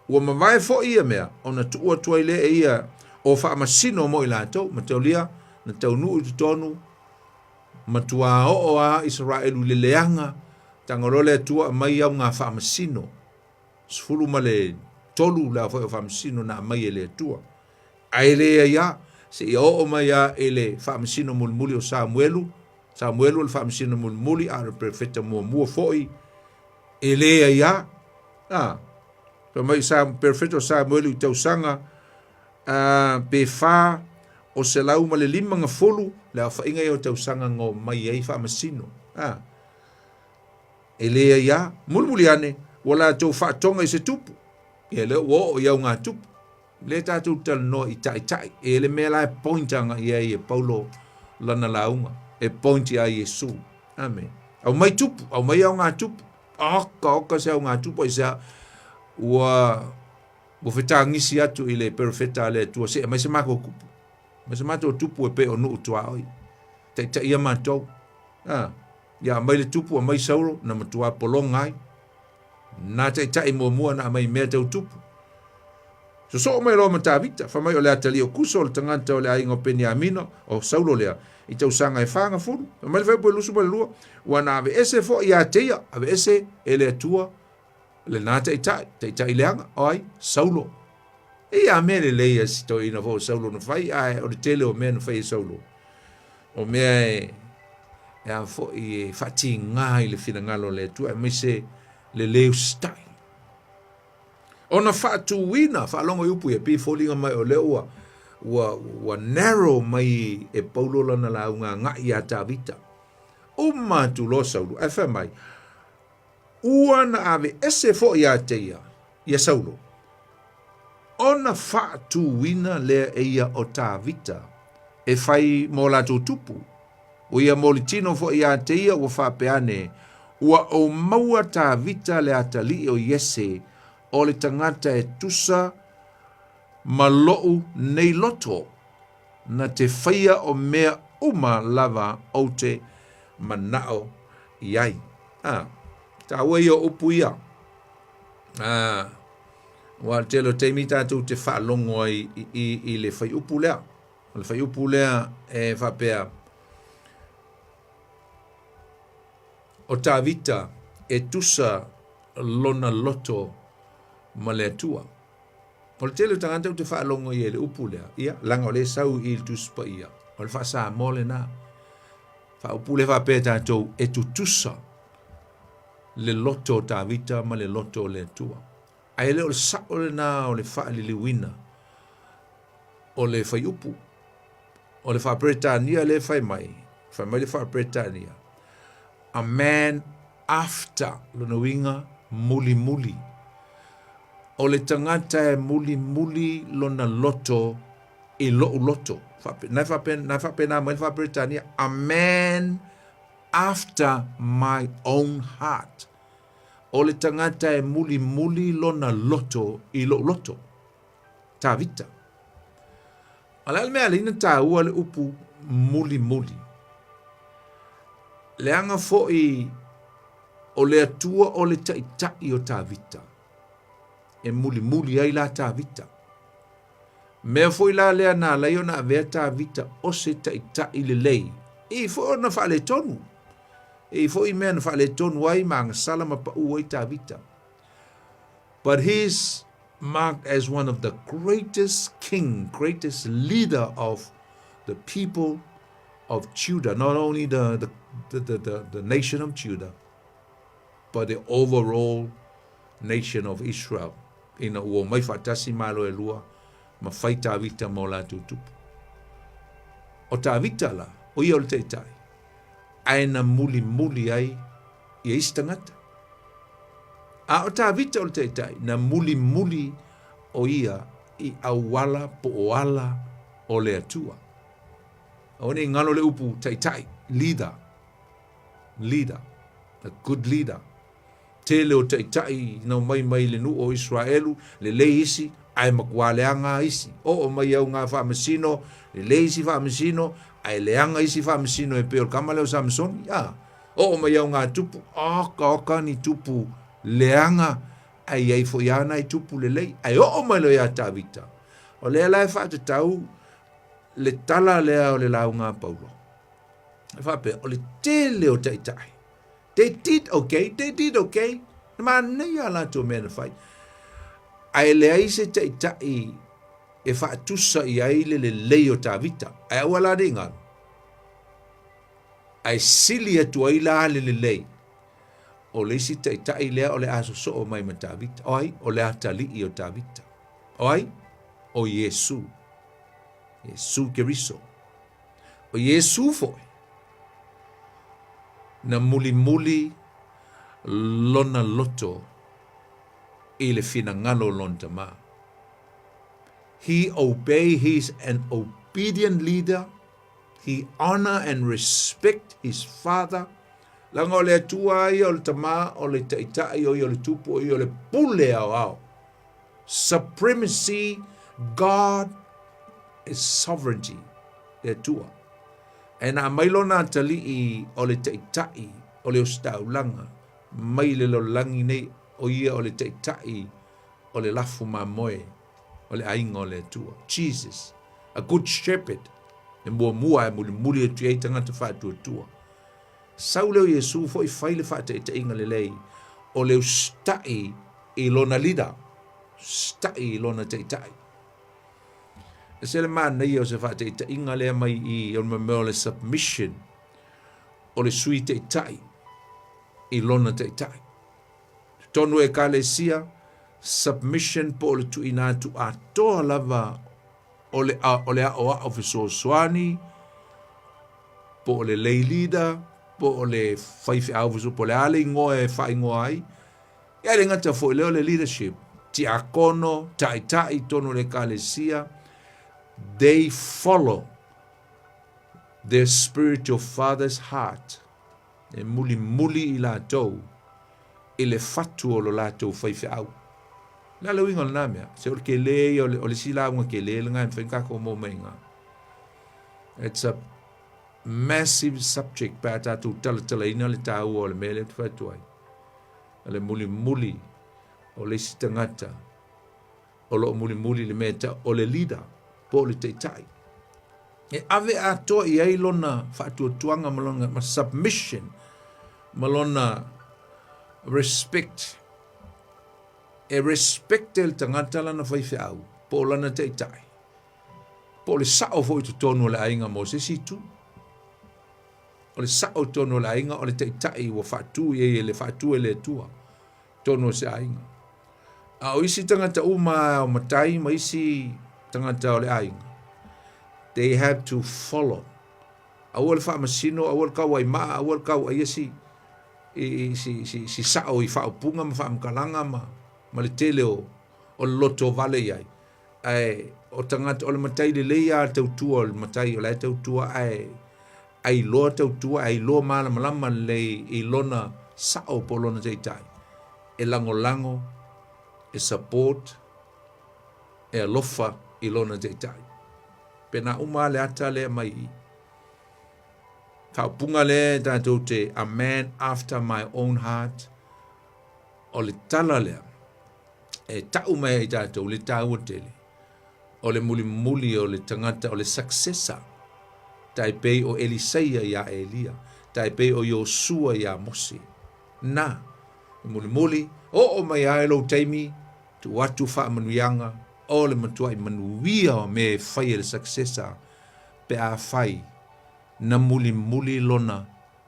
ua mavae foi ia mea, ona tuu atu ai lea e ia o faamasino mo i latou, mataulia, na taunuu i totonu, matuā oo a Isaraelu i le leaga, taga loa le Atua aumai au ngā faamasino, 13 le aofai o faamasino na aumai e le Atua. Ae leai a, seia oo mai a i le faamasino mulimuli o Samuelu, Samuelu o le faamasino mulimuli, a o le perofeta muamua foi, E leai a. A. Fai mai sa perofeta o Samuelu i tausaga a, pe fa o 150 le aofaiga ia o tausaga na omai ai faamasino. A. E leai a. Mulimuli ane, ua latou faatoga i se tupu. Ia lea ua oo i augatupu. Lea tatou talanoa i taitai. E le mea la e point agai ai e Paulo lana lauga. E point ia Iesu. Amen. Aumai tupu, aumai augatupu. Oka, oka se augatupu aisea ua ua fetagisi atu i le perofeta a le Atua, se aumai se matou tupu. Aumai se matou tupu e pei o nuu tuaoi. Taitaia matou. Ah, ia aumai le tupu, aumai Saulo, na matua pologa ai. Na taitai muamua na aumai mea tau tupu. Sosoo mai loa ma Tavita, fai mai o le atalii o Kuso, o le tagata o le aiga o Peniamina, o Saulo lea, i tausaga e fagafulu. Fai mai le fuaiupu e 22, ua na aveese foi ia te ia, aveese e le Atua lena taitai, taitai leaga, o ai? Saulo. E ia mea lelei a si toeaina foi o Saulo na fai, ae o le tele o mea na fai e Saulo, o mea e, e a foi e faatigā i le finagalo o le Atua, aemaise le lē usitai. Ona faatuina, faalogo i upu ia, pei e foliga mai o lea ua, ua, ua narrow mai e Paulo lana lauga agai iā Tavita. Uma atu loa Saulo, ae fai mai, Ua na aveese foi ia te ia, ia Saulo, ona faatuina lea e ia o Tavita e fai mo latou tupu. Ua ia molitino foi ia te ia ua faapea ane, Ua ou maua Tavita le atalii o Iese, o le tagata e tusa ma loʻu nei loto, na te faia o mea uma lava ou te manao i ai. A, taua ia o upu ia. A, aua o le tele o taimi tatou te faalogo ai i, i, i le fuaiupu lea. O le fuaiupu lea e faapea, o Tavita e tusa lona loto ma le Atua. O le tele o tagata ou te faalogo i ai i le upu lea, ia, leaga o lea e sau i le Tusi Paia, o le faa-Samoa lena. Faaupu lea faapea tatou, e tutusa le loto o Tavita ma le loto o le Atua. Ae le o le sao lena o le faaliliuina o le fuaiupu. O le faa-Peretania lea e fai mai, fai mai le faa-Peretania, a man after, lona uiga, mulimuli. O le tagata e mulimuli lona loto i lou loto. Na e faapena mai le faa-Peretania, a man after my own heart. O le tagata e mulimuli lona loto i lou loto. Tavita. A o le a le mea e ala ai ona taua le upu mulimuli? Leaga foi o le Atua o le Taitai o Tavita, e mulimuli ai la Tavita. Mea foi la lea na ala ai ona avea Tavita o se taitai lelei, e i ai foi ona faaletonu. E i ai foi mea na faaletonu ai ma agasala ma pau ai Tavita. But he's marked as one of the greatest king, greatest leader of the people of Judah, not only the, the, the, the, the, nation of Judah, but the overall nation of Israel. Ina ua omai faatasi malo e lua, ma fai Tavita mo latou tupu. O Tavita la, o ia o le taitai, ae na mulimuli ai ia isi tagata. A o Tavita o le taitai, na mulimuli o ia i auala po o ala o le Atua. Aua ne i galo le upu taitai, leader, leader, a good leader. Tele o taitai na omai mai le nuu o Israelu, lelei isi, ae matua leaga isi. Oo mai au ngā faamasino, lelei isi faamasino, ae leaga isi faamasino e pei o le kama lea o Samesoni. A, oo mai au ngā tupu, oka oka ni tupu leaga, ae i ai foi lava nai tupu lelei, ae oo mai loa ia Tavita. O lea la e faatatau le tala lea o le lauga a Paulo. E faapea, o le tele o taitai, they did okay, they did okay, na manaia a latou mea na fai. Ae leai se taitai e faatusa i ai le lelei o Tavita. Ae aua la ne i galo. Ae sili atu ai la le lelei o le isi taitai lea o le a sosoo mai ma Tavita. O ai? O le atalii o Tavita. O ai? O Iesu. Iesu Keriso. O Iesu foi, na mulimuli lona loto i le finagalo o lona Tama. He obey, he's an obedient leader, he honor and respect his father. Leaga o le Atua ia o le Tama, o le Taitai, o ia o le Tupu, o ia o le Pule aoao. Supremacy, God is sovereignty, le Atua. Ae na aumai lona atalii o le Taitai o le ositaulaga mai le lalolagi nei, o ia o le Taitai o le lafu mamoe o le aiga o le Atua. Jesus, a good shepherd, e muamua ae mulimuli atu i ai tagata faatuatua. Sau lea o Iesu foi fai le faataitaiga lelei o le usitai i lona leader, usitai i lona taitai. E se le manaia o se faataitaiga lea mai i o le mea o le submission o le sui taitai i lona taitai. Totonu o ekalesia, submission po o le tuuina atu atoa lava O le, o le aoao fesoasoani, po o le lay leader, po o le faifeau fesoasoani, po o le a le igoa e faaigoa ai. Ia e le gata foi lea o le leadership, tiakono, taitai i totonu o le ekalesia, they follow their spiritual father's heart. E mulimuli i latou i le fatu o lo latou faifeau. O le a le uiga o lena mea? Se o le kele ia o le, o le isi lauga kele lena e mafai ona tatou maua mai i ina. It's a massive subject pe a tatou talatalaina le taua o le mea lea ou te fai atu ai. O le mulimuli o le isi tagata o lo o mulimuli i le mea e tau o le leader po o le taitai. E ave atoa i ai lona faatuatuaga ma lona ma submission ma lona respect. E respect e le tagata lana faifeau po o lana taitai po o le sao foi i totonu o le aiga mo se isi itu. O le sao i totonu o le aiga o le taitai ua faatu i ai e le faatu e le Atua totonu o se aiga. A o isi tagata uma o matai ma isi tagata o le aiga, they have to follow. Aua le faamasino, aua le tauaimaa, aua le tauaia si, i, si, si, si sao i faaupuga ma faamatalaga ma, ma le tele o, o le loto vale i ai. Ae o tagata, o le matai lelei lava le tautua o le matai o la e tautua ae ailoa tautua, ailoa malamalama lelei i lona sao po o lona taitai e lagolago, e support, e alofa i lona taitai. Pena uma lava le ata lea mai i i. Faaupuga lea tatou te a man after my own heart, o le tala lea e tau mai ai tatou le taua tele o le mulimuli o le tagata o le successor, tai pei o Elisaia iā Elia, tai pei o Iosua iā Mose. Na, e mulimuli, oo mai lava i lou taimi, tuu atu faamanuiaga, o le matuai manuia o mea e fai e le successor pe afai na mulimuli lona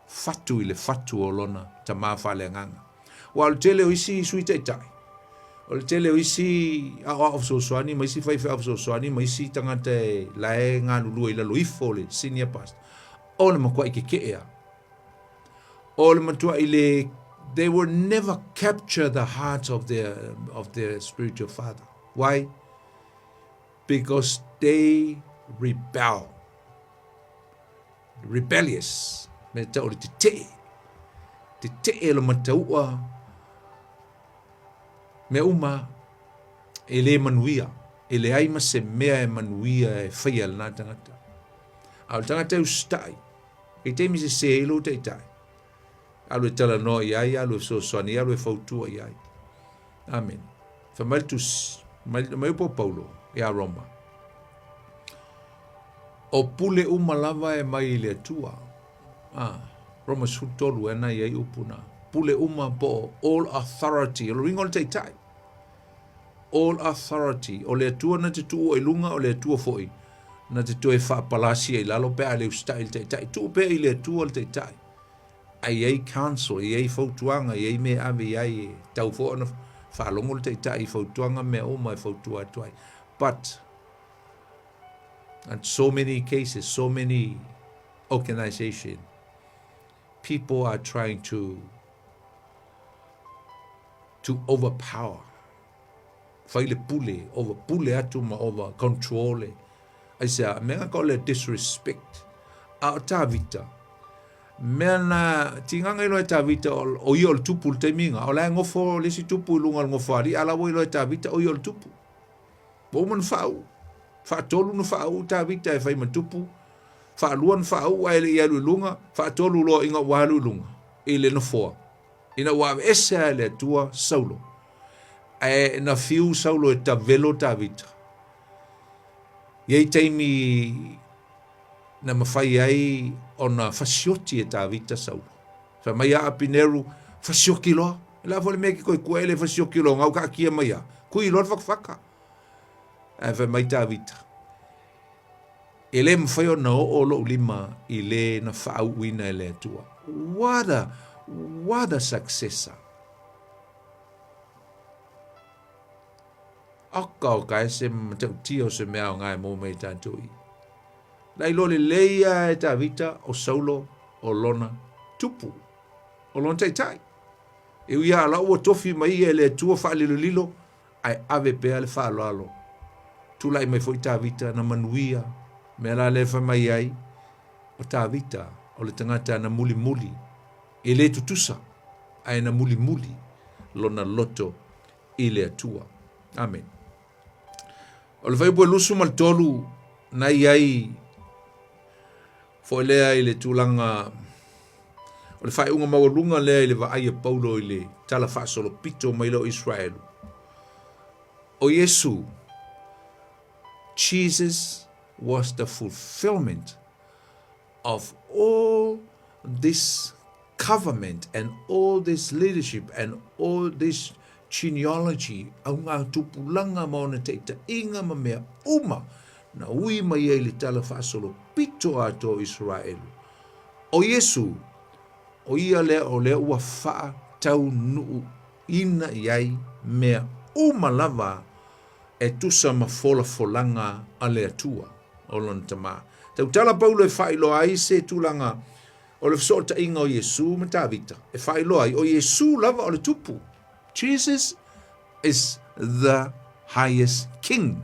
fatu i le fatu o lona tama faaleagaga. Aua o le tele o isi Sui Taitai, o le tele o isi aoao fesoasoani ma isi faifeau fesoasoani ma isi tagata e la e galulue i lalo ifo o le senior pastor, o le matuai keke'e lava. O le matuai le, they will never capture the heart of their, of their spiritual father. Why? Because they rebel. Rebellious, me tau o le tetee, tetee le mataua, mea uma e le manuia, e leai ma se mea e manuia e faia e lena tagata. A o le tagata e usitai, i taimi sese ai lou taitai, alu e talanoa i ai, alu e fesoasoani, alu e fautua i ai. Amene. Fai mai le tusi, mai, mai upu o Paulo iā Roma. O pule uma lava e mai i le Atua. Ah, Roma 13 e ana i ai upu na. Pule uma po o all authority, o le uiga o le taitai. All authority, o le Atua na te tuua i luga, o le Atua foi na te toe faapalasia i lalo pe a le usitai i le taitai. Tuu pea i le Atua le taitai. A i ai council, e i ai fautuaga, e i ai mea e ave i ai, e tatau foi ona faalogo le taitai i fautuaga ma mea uma e fautua atu ai. But, and so many cases, so many organization, people are trying to to overpower. Fai le pule, over pule atu ma over control e. Aisea, mea ka o le disrespect. A o Tavita, mea na tigaga iloa e Tavita o ia o le tupu i le taimi ina, o la e nofo le isi tupu i luga o le nofoalii, a la ua iloa e Tavita o ia o le tupu. Ua uma ona faauu. Faatolu ona faauu Tavita e fai ma tupu, faalua ona faauu ae le i alu i luga, faatolu loa ina ua alu i luga i le nofoa, ina ua aveese lava e le Atua Saulo. Ae na fiu Saulo e tavelo Tavita. I ai taimi na mafai ai ona fasioti e Tavita Saulo. Fai mai a Apineru, fasioki loa. O le a foi le mea e ke koe kua ele fasioki loa, ngau kaakia mai a. Kui loa le fakafaka. Ae fai mai Tavita, e le mafai ona oo lou lima i le na faauuina e le Atua. What a, what a successor! Oka oka e se matautia o se mea aoga e maua mai e tatou i. Na iloa lelei lava e Tavita o Saulo o lona tupu, o lona taitai. E ui lava o la ua tofi mai ia e le Atua faalilolilo, ae ave pea le faaaloalo. Tulai mai foi Tavita na manuia, mea la lea e fai mai ai, o Tavita o le tagata na mulimuli, e le tutusa, ae na mulimuli lona loto i le Atua. Amene. O le fuaiupu e 23 na i ai foi lea i le tulaga o le faaiuga maualuga lea i le vaai a Paulo i le tala faasolopito mai lea o Israelu. O Iesu, Jesus was the fulfillment of all this covenant and all this leadership and all this genealogy, au ngā tupulaga ma ona taitaiga ma mea uma na ui mai ai le tala faasolopito atoa o Isaraelu. O Iesu, o ia lea o lea ua faataunuuina i ai mea uma lava e tusa ma folafolaga a le Atua, o Lona Tama. Tautala Paulo e faailoa ai se tulaga o le fesootaiga o Iesu ma Tavita, e faailoa ai o Iesu lava o le tupu. Jesus is the highest king.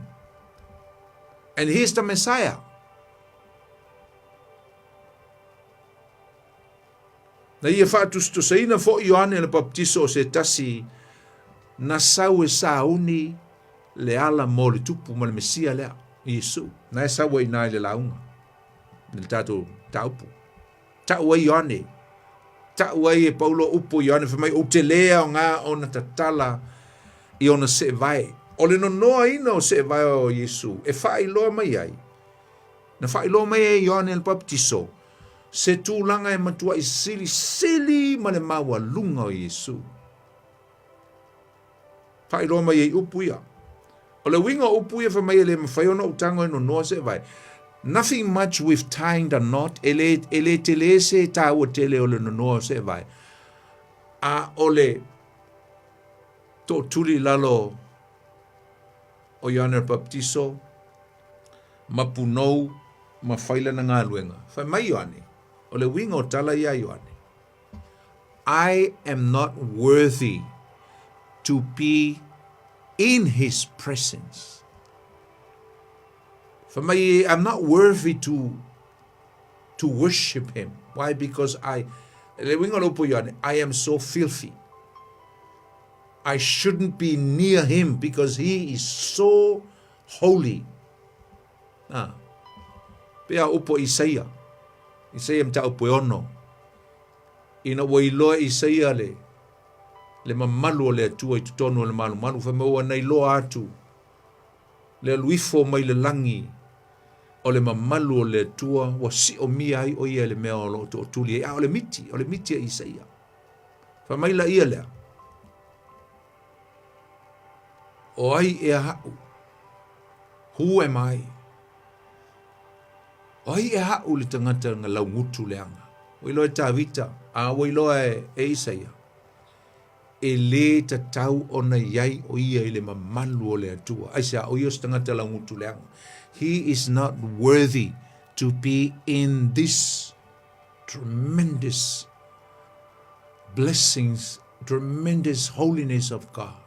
And he is the Messiah. Na ia faatusatusaina foi Ioane le Papatiso o se tasi na sau e sauni le ala mo le tupu ma le Mesia lea, Iesu. Na e sau ai i ina i le lauga, i le tatou mataupu. Tau ai Ioane, tau ai e Paulo upu o Ioane, fai mai, ou te le aoga ona tatala i ona seevae. O le nonoaina o seevae o Iesu e faailoa mai ai, na faailoa mai ai e Ioane le Papatiso, se tulaga e matuai silisili ma le maualuga o Iesu. Faailoa mai ai upu ia. O le uiga o upu ia fai mai e le mafai ona ou tago e nonoa seevae. Nothing much with tying the knot, e le, e le tele se taua tele o le nonoa o seevae. A o le tootuli i lalo o Ioane le Papatiso, ma punou ma fai lana galuega. Fai mai Ioane, o le uiga o tala ia a Ioane, I am not worthy to be in his presence. Fai mai, I'm not worthy to worship him. Why? Because I, le uiga o le upu a Ioane, I am so filthy. I shouldn't be near him because he is so holy. Ah. Pea upu o Isaia. Isaia mataupu e ono. Ina ua iloa e Isaia le, le mamalu o le Atua i totonu o le malumalu, fai mai ua na iloa atu le alu ifo mai le lagi o le mamalu o le Atua ua siomia ai o ia i le mea o lo o tootuli ai. A o le miti, o le miti a Isaia. Fai mai la ia lea, O ai ea aʻu? Who am I? O ai ea aʻu le tagata na laugutu leaga? Ua iloa e Tavita, a ua iloa e, e Isaia, e lē tatau ona i ai o ia i le mamalu o le Atua. Aisea, o ia o se tagata laugutu leaga. He is not worthy to be in this tremendous blessings, tremendous holiness of God.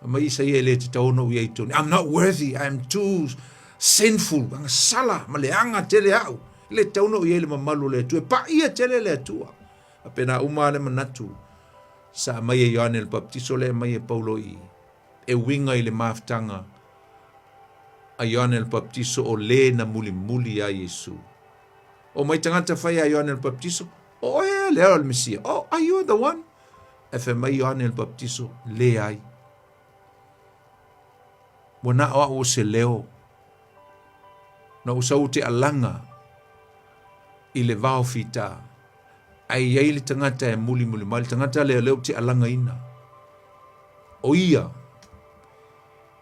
Mai Isaia e le tatau ona ou i ai tonu. I'm not worthy, I'm too sinful. Anga sala, ma leaga tele au. E le tatau ona ou i ai le mamalu o le Atua. E paia tele le Atua. A pena uma le manatu sa mai e Ioane le Baptiso le mai e Paulo i e uiga i le mafutaga a Ioane le Baptiso o le na mulimuli ia Iesu. O mai tagata fai ia Ioane le Baptiso, o oe ea lea o le Mesia? Oh, are you the one? Ae fai mai Ioane le Baptiso, leai. Ua na o au o se leo. Na ou sau ou te alaga i le vao fita. Ae i ai le tagata e mulimuli mai, le tagata lea o lea ou te alagaina. O ia,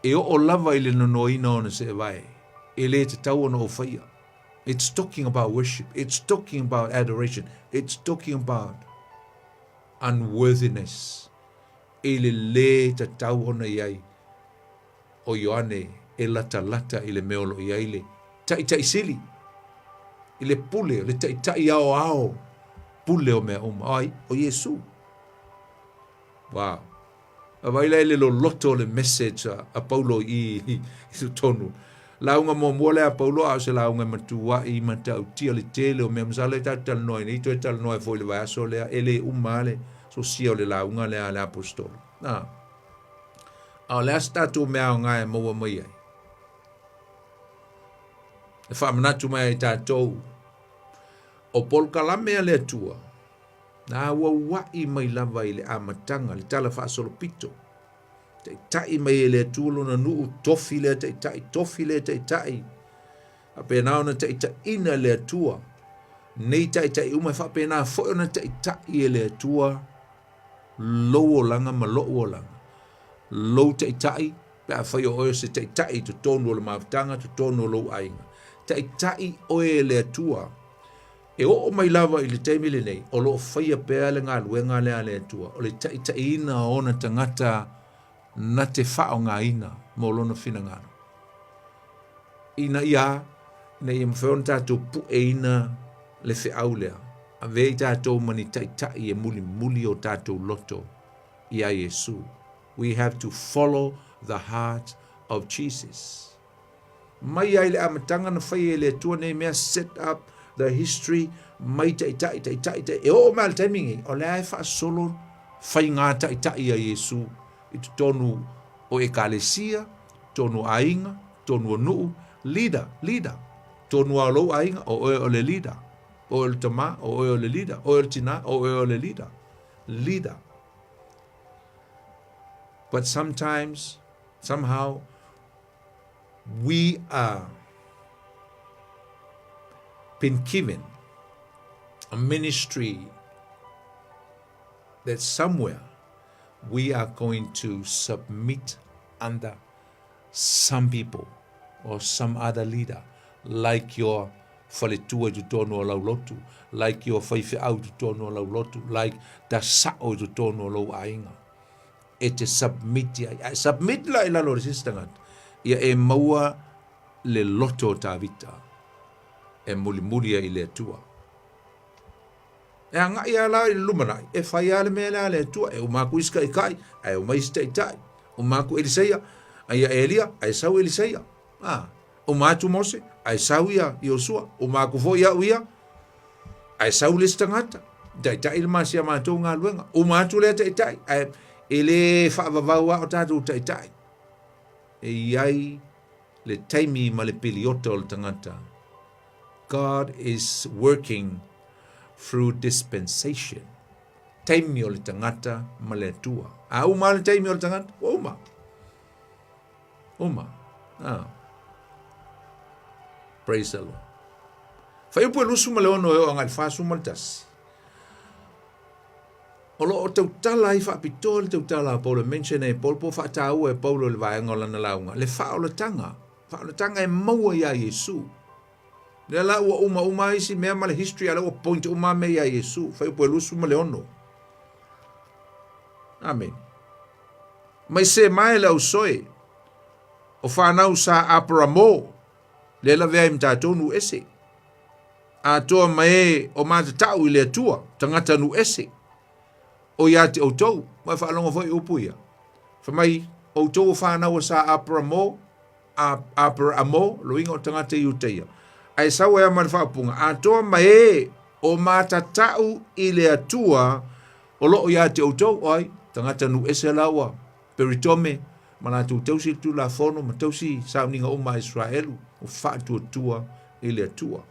e oo lava i le nonoaina o ona seevae, e le tatau ona ou faia. It's talking about worship. It's talking about adoration. It's talking about unworthiness. I le lē tatau ona i ai. o Ioane e latalata i le mea o lo o i ai le Taitai Sili, i le pule, le Taitai aoao pule o mea uma. O ai? O Iesu. Wow. Vaai la i le loloto o le message a Paulo i i totonu. Lauga muamua lea a Paulo a o se lauga e matuai matautia le tele o mea. Masalo e tatou talanoa ai nei, toe talanoa ai foi i le vaiaso lea, e le uma lava le sosia o le lauga lea a le aposetolo. A, a o le a se tatou mea aoga e maua mai ai? E faamanatu mai ai tatou, o polokalame a le Atua, na auauai mai lava i le amataga, le tala faasolopito. Taitai mai e le Atua lona nuu, tofi lea taitai, tofi lea taitai. Faapena ona taitaiina e le Atua nei taitai uma, e faapena foi ona taitai e le Atua lou olaga ma lo'u olaga. Lou taitai, pe afai o oe o se taitai i totonu o le mafutaga, totonu o lou aiga. Taitai oe e le Atua. E oo mai lava i le taimi lenei, o lo o faia pea le galuega lea a le Atua, o le taitaiina o ona tagata na te faaaogaina mo lona finagalo. Ina ia, ina ia mafai ona tatou pueina le feau lea, avea i tatou ma ni taitai e mulimuli o tatou loto iā Iesu. We have to follow the heart of Jesus. Mai ai le amataga na fai e le Atua nei mea set up the history mai taitai taitai tai e oo mai le taimi nei o lea e faasolo faigā taitai a Iesu i totonu o ekalesia, totonu o aiga, totonu o nuu, leader, leader. Totonu lava o lou aiga, o oe o le leader. O oe o le tama, o oe o le leader. O oe o le tina, o oe o le leader. Leader. But sometimes, somehow, we are been given a ministry that somewhere we are going to submit under some people or some other leader like your faletua i totonu o lau lotu, like your faifeau i totonu o lau lotu, like the sa'o i totonu o lou aiga. E te submit ai. A e submit la i lalo o le se isi tagata, ia e maua le loto o Tavita e mulimuli ai i le Atua. E agai lava la i le lumanai, e fai lava le mea lea a le Atua, e uma atu isi taitai, ae omai isi taitai. Uma atu Eliseia, ia Elia, ae sau Eliseia. A, uma atu Mose, ae sau ia Iosua. Uma atu foi au ia, ae sau le isi tagata, taitai le ma si a matou galuega. Uma atu lea taitai, ae e le faavavau lava o tatou taitai. E i ai le taimi ma le piliota o le tagata. God is working through dispensation. Taimi o le tagata ma le Atua. A uma le taimi o le tagata, ua uma. Uma. Ah. Praise the Lord. Faiupu e 26 e oo agai i le 41. O lo o tautala ai faapitoa le tautala a Paulo e mention ai e Paulo po o faataua e Paulo i le vaega o lana lauga, le faaolataga, faaolataga e maua iā Iesu. Lea la ua uma uma isi mea ma le history a lea ua point uma mea iā Iesu, fuaiupu e 26. Amen. Mai Sema e le ausoe, o fanau sa Aperamo, lea lavea ai ma tatou nuu ese. Atoa ma e o matatau i le Atua, tagata nuu ese, o ia te outou. Ua e faalogo foi i upu ia. Fai mai, outou o fanau a sa Aperamo, Aperamo, loiga o tagata Iutaia. Ae sau ai ma le faaupuga, atoa ma e o matatau i le Atua, o loo ia te outou, o ai, tagata nuu ese la ua peritome, ma latou tausi le Tulafono ma tausi sauniga uma a Israelu, o faatuatua i le Atua.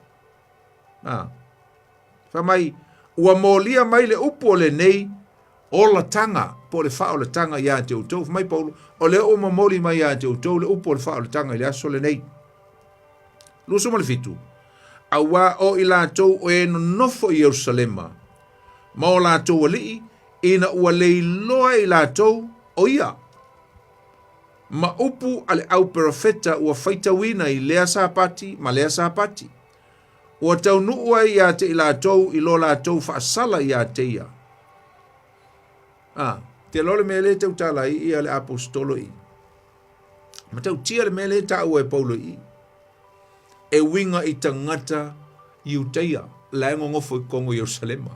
A. Fai mai, ua molia mai le upu o lenei olataga, po o le faaolataga ia te outou. Fai mai Paulo, o lea ua momoli mai ia te outou le upu o le faaolataga i le aso lenei. 27, auā o i latou o e nonofo i Ierusalema, ma o latou alii, ina ua leiloa e i latou o ia. Ma upu a le au perofeta ua faitauina i lea Sapati ma lea Sapati, ua taunuu ai ia te i latou i lo latou faasala ia te ia. A, te loa le mea lea e tautala ai ia le aposetolo i. Matautia le mea lea e taua e Paulo i i. E uiga i tagata Iutaia la e nonofo i totonu o Ierusalema,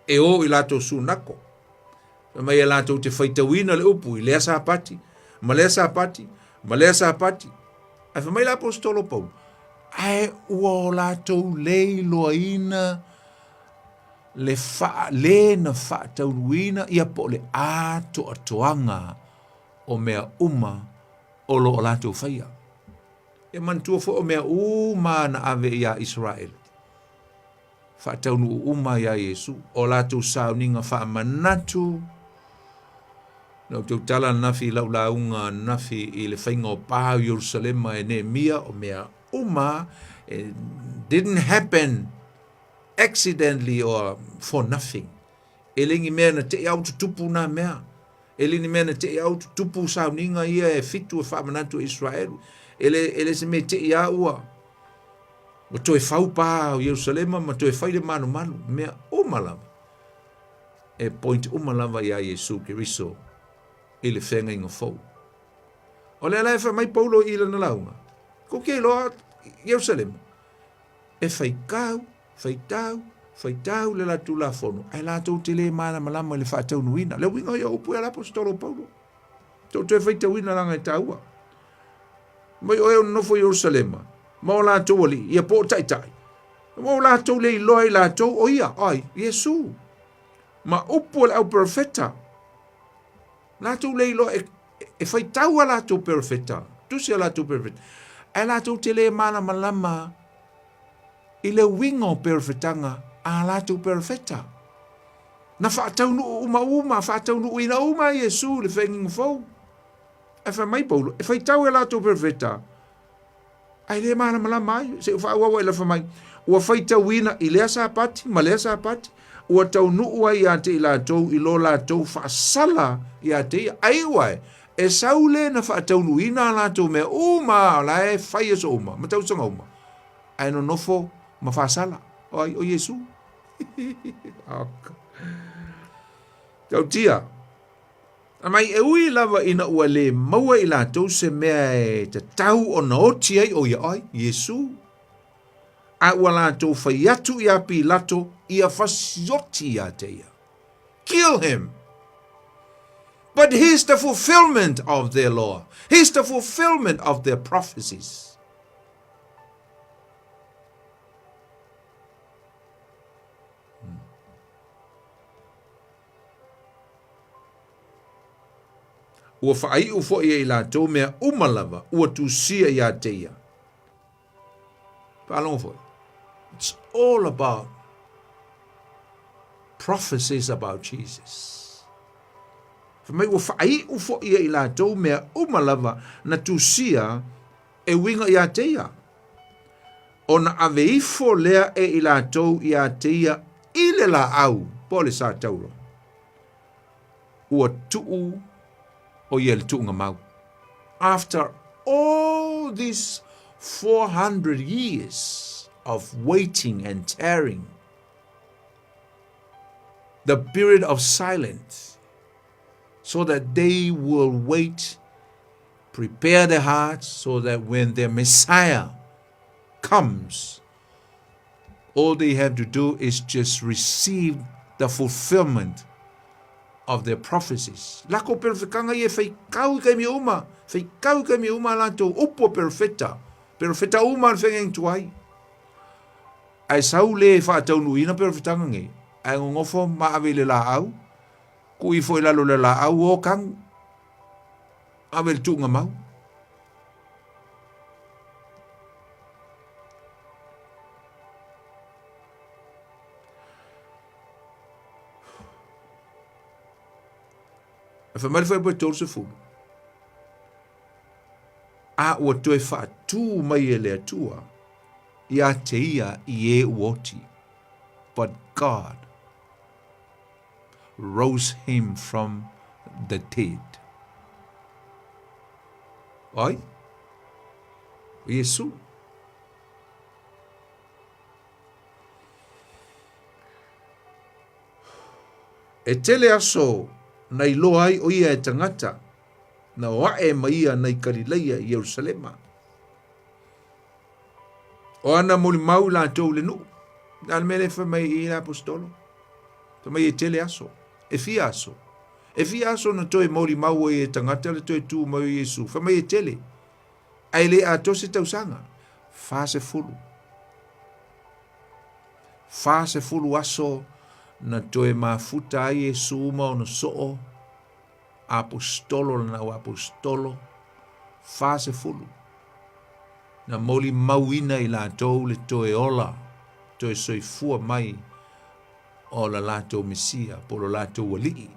e o i latou sunako. Fai mai e latou te faitauina le upu i lea Sapati, ma lea Sapati, ma lea Sapati. Ae fai mai le aposetolo Paulo, ae ua o latou le iloaina le faa, le na faataunuuina ia po o le atoatoaga o mea uma o lo o latou faia. E manatua foi o mea uma na ave iā Isaraelu, faataunuu uma iā Iesu, o latou sauniga faamanatu. Na ou tautala ananafi i lau lauga ananafi i le faiga o pa o Ierusalema e Neemia, o mea uma it didn't happen accidentally or for nothing. E le ni mea na te i au tutupu nā mea. E le ni mea na te i au tutupu sauniga ia e fitu e faamanatu e Israelu. E le, e le se mea te i a ua, ua toe fau pa o Ierusalema ma toe fai le malumalu. Mea uma lava. E point uma lava iā Iesu Keriso i le feagaiga fou. O lea la e fai mai Paulo i lana lauga, kou te iloa Ierusalema, e faitau, faitau, faitau le latou Tulafono, ae latou te le malamalama i le faataunuuina. Le uiga ia o upu ia le aposetolo o Paulo. Tou toe faitauina leaga e taua. Mai o e o nonofo i Ierusalema, ma o latou alii, ia po o taitai, ua o latou le iloa i latou o ia, o ai, Iesu. Ma upu a le au perofeta, latou le iloa e, e faitau a latou perofeta, tusi a latou perofeta, ae latou te le malamalama i le uiga o perofetaga a latou perofeta. Na faataunuu uma uma, faataunuuina uma e Iesu le feagaiga fou. Ae fai mai Paulo, e faitau e latou perofeta, ae le malamalama ai. Se i faaauau ai la fai mai, ua faitauina i lea Sapati ma lea Sapati, ua taunuu ai ia te i latou i lo latou faasala ia te ia. Ai ua e, e sau le na faataunuuina a latou mea uma, o la e fai aso uma, ma tausaga uma, ae nonofo ma faasala. O ai, o Iesu. Tautia. Mai e ui lava ina ua le maua i latou se mea e tatau ona oti ai o ia, o ai, Iesu. A ua latou fai atu iā Pilato ia fasioti ia te ia. Kill him! But he's the fulfillment of their law. He's the fulfillment of their prophecies. Ua faaiu foi e i latou mea uma lava ua tusia iā te ia. Faalogo foi. It's all about prophecies about Jesus. Fai mai ua faaiu foi e i latou mea uma lava na tusia e uiga iā te ia. Ona ave ifo lea e i latou iā te ia i le laau, po o le satauro. Ua tuu o ia i le tuuga mau. After all these 400 years of waiting and tearing, the period of silence, so that they will wait, prepare their hearts so that when their Messiah comes, all they have to do is just receive the fulfillment of their prophecies. Lako perfekanga ia e whaikau i kaimi uma, whaikau i kaimi uma latou upu o perofeta, perofeta uma le whengeng tuai. Ae sau le whaataunuina perofetanga nge, ae ngongofo ma ave i le laau, ku ifo i lalo le laau o kangu, ave le tuuga mau. E fai mai le fuaiupu e 30, A ua toe faatū mai e le Atua ia te ia i e ua oti. But God rose him from the dead. Ai? O Iesu. E tele aso na iloa ai o ia e tagata. Na o ae ma ia nai Kalilaia i Ierusalema. O ana molimau i latou i le nuu. Le a le mea lea e fai mai i le aposetolo? Fai mai e tele aso. E fia aso. E fia aso na toe molimau ai e tagata le toe tu mai o Iesu. Fai mai e tele. Ae le atoa se tausaga. 40. 40 aso na toe mafuta ai Iesu ma ona soo aposetolo lana au aposetolo 40 na molimauina i latou le toe ola, toe soifua mai o la latou Mesia, po o lo latou Alii,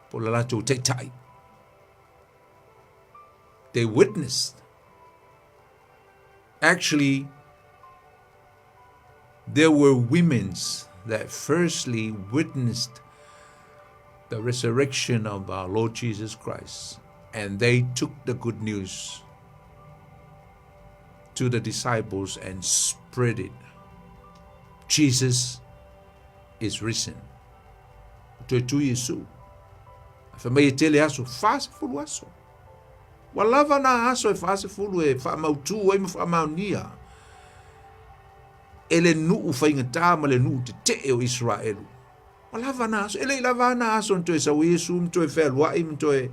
po o la latou Taitai. They witnessed. Actually, there were women that firstly witnessed the resurrection of our Lord Jesus Christ, and they took the good news to the disciples and spread it. Jesus is risen. Toe tu Iesu. Fai mai e tele aso, 40 aso. Ua lava nā aso e 40 e faamautū ai ma faamaonia e le nuu faigata ma le nuu tetee o Iseraelu. Ua lava nā aso, e le i lava nā aso na toe sau ai Iesu ma toe fealuai ma toe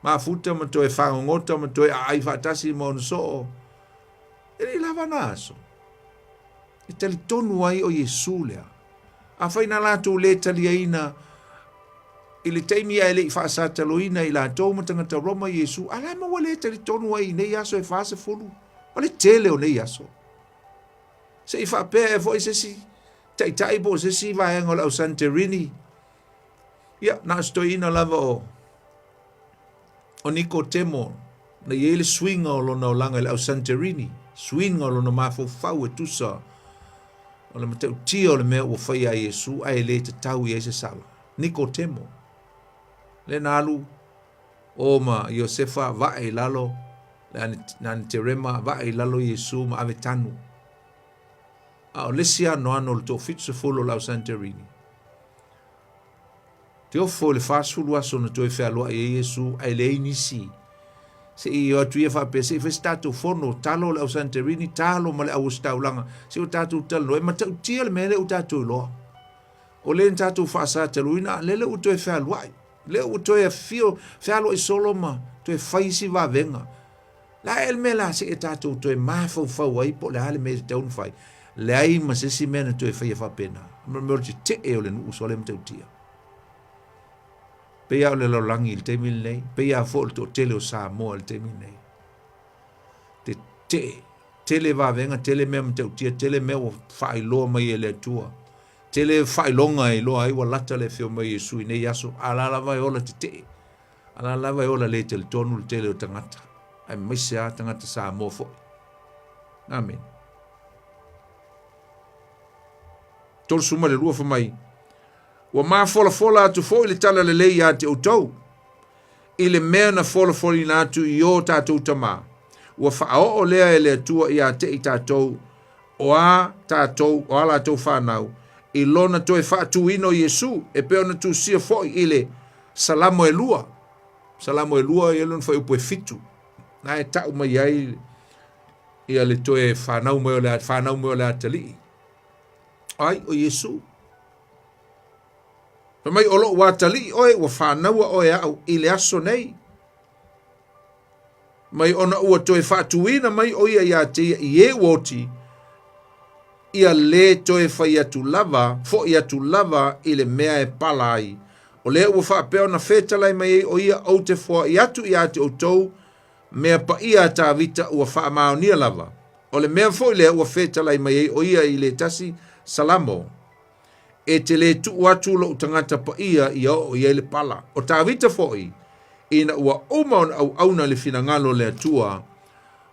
mafuta ma toe fagogota ma toe aai faatasi ma ona soo. E le i lava nā aso. E talitonu ai o Iesu lea. Afai na latou le taliaina i le taimi ae le i faasataloina i latou ma tagata Roma Iesu, a la ma ua le talitonu ai i nei aso e 40, o le tele o nei aso. Se i faapea ea foi se isi taitai po o se isi vaega o le au Santerini, ia, na o se toeaina lava o o Nikotemo, na i ai le suiga o lona olaga i le au Santerini, suiga o lona mafaufau e tusa o le matautia o le mea ua faia e Iesu ae le tatau i ai se sala. Nikotemo, lea na alu o ma Iosefa vae i lalo, le Aniterema vae i lalo Iesu ma ave tanu. A o le isi anoano o le toafitusefulu o le au Santerini, Te ofo i le 40 aso na toe fealuai ai Iesu ae leai nisi. Se i o atu ia faapea, se i fai se tatou fono, talo le au Santerini, talo ma le au ositaulaga, se o tatou talanoa, e matautia le mea lea ua tatou iloa. O lea na tatou faasataluina, a lele ua toe fealuai, lea ua toe afio, fealuai solo ma toe fai isi vavega. La e le mea la se i tatou toe mafaufau ai po o le a le mea e tatau ona fai. Leai ma se isi mea na toe faia faapena. Ma le mea o le tetee o le nuu sole matautia. Pei lava o le lalolagi i le taimi lenei, pei lava foi o le toatele o Samoa i le taimi lenei. Tetee, tele vavega, tele mea matautia, tele mea ua faailoa mai e le Atua. Tele faailoga e iloa ai ua lata le afio mai o Iesu i nei aso, a la lava e ola tetee. A la lava e ola le talitonu le tele o tagata, aemaise lava tagata Samoa foi. Amene. 32 fai mai, Ua mafolafola atu foi le tala lelei ia te outou, i le mea na folafolaina atu i o tatou tamā. Ua faaoo lea e le Atua ia te i tatou, o a tatou, o a latou fanau, i lona toe faatuina o Iesu, e pei ona tusia foi i le Salamo e lua, Salamo e lua ia lona fuaiupu e fitu, na e tau mai ai ia le toe fanau mai o le fanau mai o le atalii. Ai, o Iesu. Fai mai, o lou atalii oe, ua fanaua oe e au i le aso nei. Mai ona ua toe faatuina mai o ia ia te ia i e ua oti, ia lē toe fai atu lava, foʻi atu lava i le mea e pala ai. O lea ua faapea ona fetalai mai ai o ia, Ou te foai atu ia te outou mea paia a Tavita ua faamaonia lava. O le mea foi lea ua fetalai mai ai o ia i le tasi Salamo, E te lē tuu atu lou tagata paia ia oo i ai le pala. O Tavita foi, ina ua uma ona auauna i le finagalo o le Atua,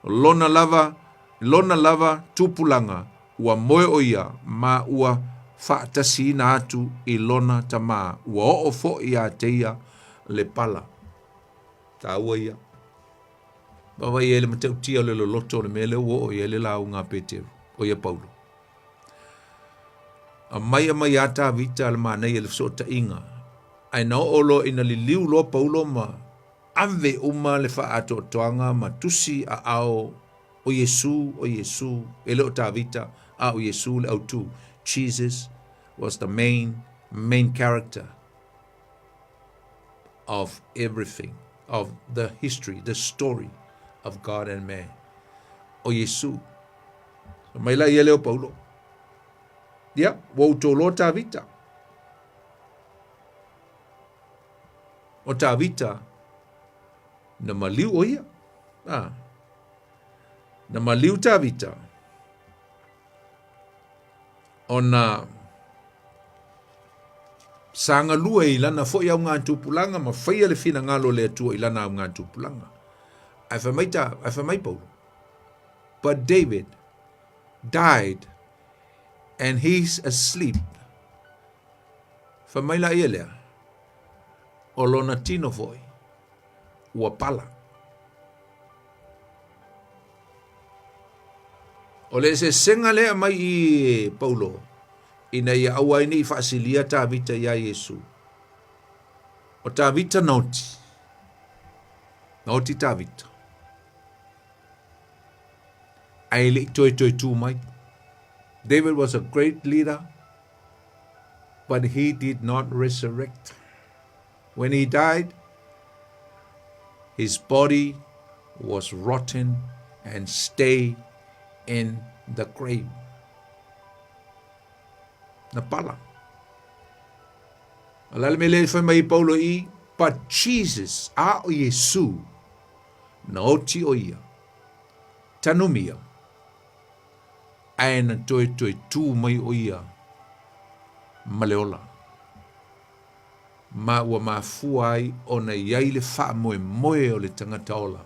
lona lava, lona lava tupulaga, ua moe o ia ma ua faatasiina atu i lona tamā, ua oo foi ia te ia le pala. Taua ia. Vaavaai ai le matautia o le loloto o le mea lea ua oo i ai le lauga a Peteru, o ia Paulo. Aumai aumai a Tavita le manaia i le fesootaiga. Ae na oo loa ina liliu loa Paulo ma ave uma le faaatoatoaga ma tusi aao o Iesu, o Iesu, e le o Tavita, a o Iesu le autu. Jesus was the main, main character of everything, of the history, the story of God and man. O Iesu. Mai la ia leo Paulo. Ia, ua outou loa Tavita. O Tavita, na maliu o ia. Ah. Na maliu Tavita. Ona sa galue i lana foi augatupulaga ma faia le finagalo o le Atua i lana augatupulaga. Ae fai mai ta, ae fai mai Paulo, But David died and he's asleep. Fai mai la ia lea, o lona tino foi ua pala. O le eseesega lea mai i e Paulo, ina ia aua ai ne i faasilia Tavita iā Iesu. O Tavita na oti. Na oti Tavita. Ae le i toe toe tū mai. David was a great leader, but he did not resurrect. When he died, his body was rotten and stay in the grave. Na pala. A le a le mea lea fai mai Paulo i, but Jesus, a o Iesu, na oti o ia, tanumia, ae na toe toe tū mai o ia ma le ola. Ma ua mafua ai ona i ai le faamoemoe o le tagata ola.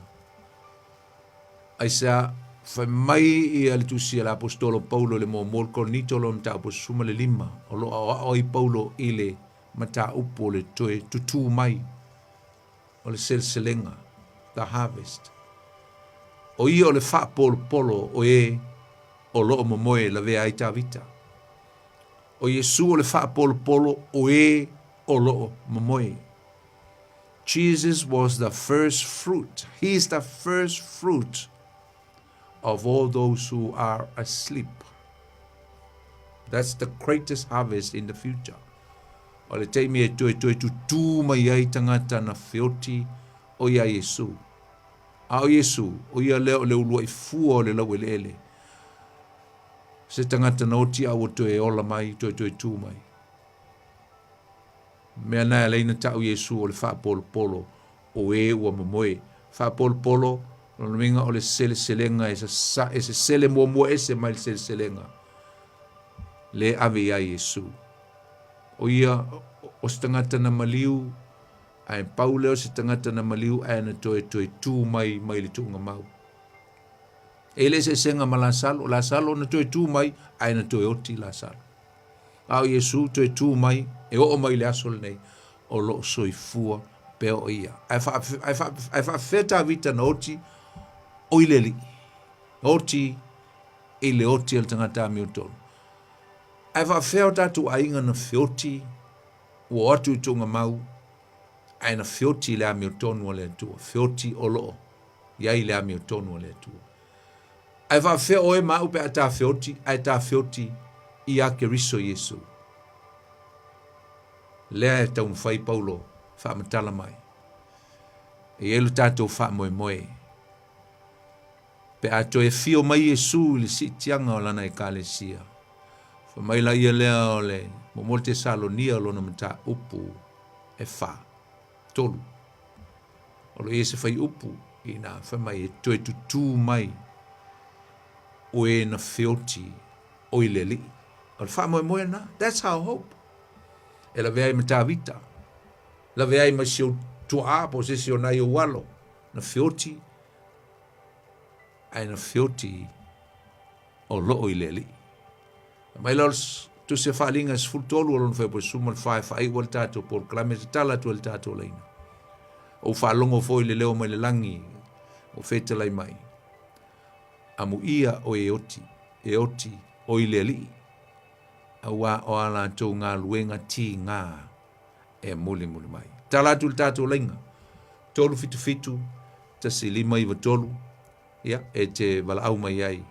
Aisea, fai mai ia le tusi a le aposetolo Paulo i le muamua o le Korinito lona mataupu 15, o lo o aoao ai Paulo i le mataupu o le toe tutū mai o le seleselega, the harvest. O ia o le faapolopolo o e o lo o momoe e lavea ai Tavita. O Iesu o le faapolopolo o e o lo o momoe. Jesus was the first fruit. He is the first fruit of all those who are asleep. That's the greatest harvest in the future. O le taimi e toe toe tutū mai ai tagata na feoti o ia Iesu. A o Iesu, o ia lea o le uluai fua o le laueleele. Se tagata na oti a ua toe ola mai, toe toe tū mai. Mea na e ala ai na ta'u Iesu o le faapolopolo o e ua momoe. Faapolopolo, lona uiga o le seleselega e sasa, e sesele muamua ese mai le seleselega le ave iā Iesu. O ia, o se tagata na maliu, ae pau lea o se tagata na maliu ae na toe toe tū mai mai le tuuga mau. E le eseesega ma Lasalo, Lasalo na toe tū mai ae na toe oti Lasalo. A o Iesu toe tū mai, e oo mai le aso lenei, o lo o soifua pea o ia. Ae ae faafefea Tavita na oti o i le alii. Na oti i le oti a le tagata amiotonu. Ae faafefea o tatou aiga na feoti ua o atu i tuugamau, ae na feoti i le amiotonu a le Atua, feoti o lo o i ai le amiotonu a le Atua. Ae faafefea oe ma au pe a ta feoti, ae ta feoti iā Keriso Iesu. Lea e taumafai Paulo faamatala mai. E i ai lo tatou faamoemoe. Pe a toe afio mai Iesu i le siitiaga o lana Ekalesia, fai mai la ia lea o le muamua Tesalonia o lona mataupu e fa, tolu. O lo i ai se faiupu ina fai mai e toe tutū mai o e na feoti o i le Alii. O le faamoemoe na. That's our hope. E lavea ai ma Tavita, lavea ai ma si ou tuaa po o se isi o nai ou alo, na feoti ae na feoti o loo i le Alii. Mai la o le Tusi a Faaaliga e 13 o lona fuaiupu e 14 e faaiu ai le tatou polokalame e tatala atu ai le tatou laina. Ou faalogo foi i le leo mai le lagi o fetalai mai, Amuia oe e oti, e oti o i le Alii, auā o a latou galuega tigā. e mulimuli mai. Tala atu le tatou laiga, 377 1593, ia, e te valaau mai ai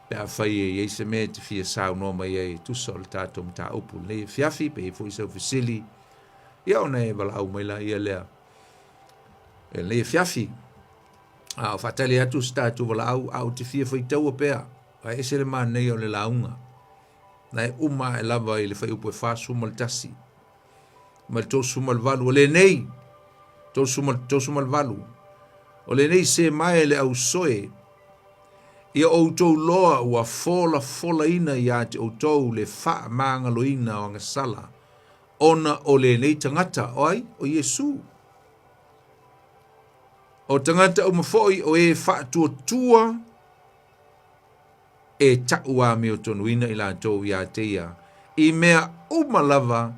pe afai e i ai se mea e te fia saunoa mai ai e tusa o le tatou mataupu lenei afiafi, pe i ai foi sau fesili, ia ona e valaau mai laia lea e lenei afiafi. A o faatali atu se tatou valaau, a ou te fia faitaua pea, ae ese le manaia o le lauga. Na e uma ae lava i le fuaiupu e 41 ma le 38, o lenei, 38, o lenei se mae le ausoe, ia outou loa ua folafolaina ia te outou le faamagaloina o agasala, ona o lenei tagata, o ai? O Iesu. O tagata uma foi o e faatuatua e ta'u amiotonuina i latou iā te ia i mea uma lava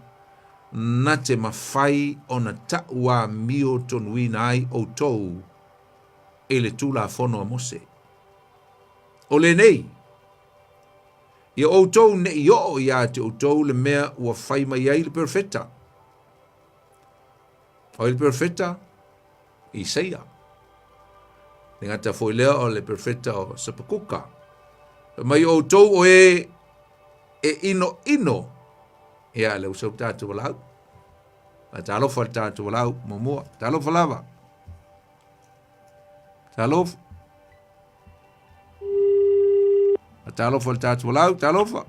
na te mafai ona ta'u amiotonuina ai outou i le Tulafono a Mose. O lenei, ia outou ne'i oo iā te outou le mea ua fai mai ai le perofeta. O ai le perofeta? Isaia. Le gata foi lea o le perofeta o Sapakuka. Fai mai outou o e e ino ino. Ia, le usau tātou walau. A talofa le tātou walau, muamua. Talofa lava. Talofa. A talofa le tātou walau, talofa.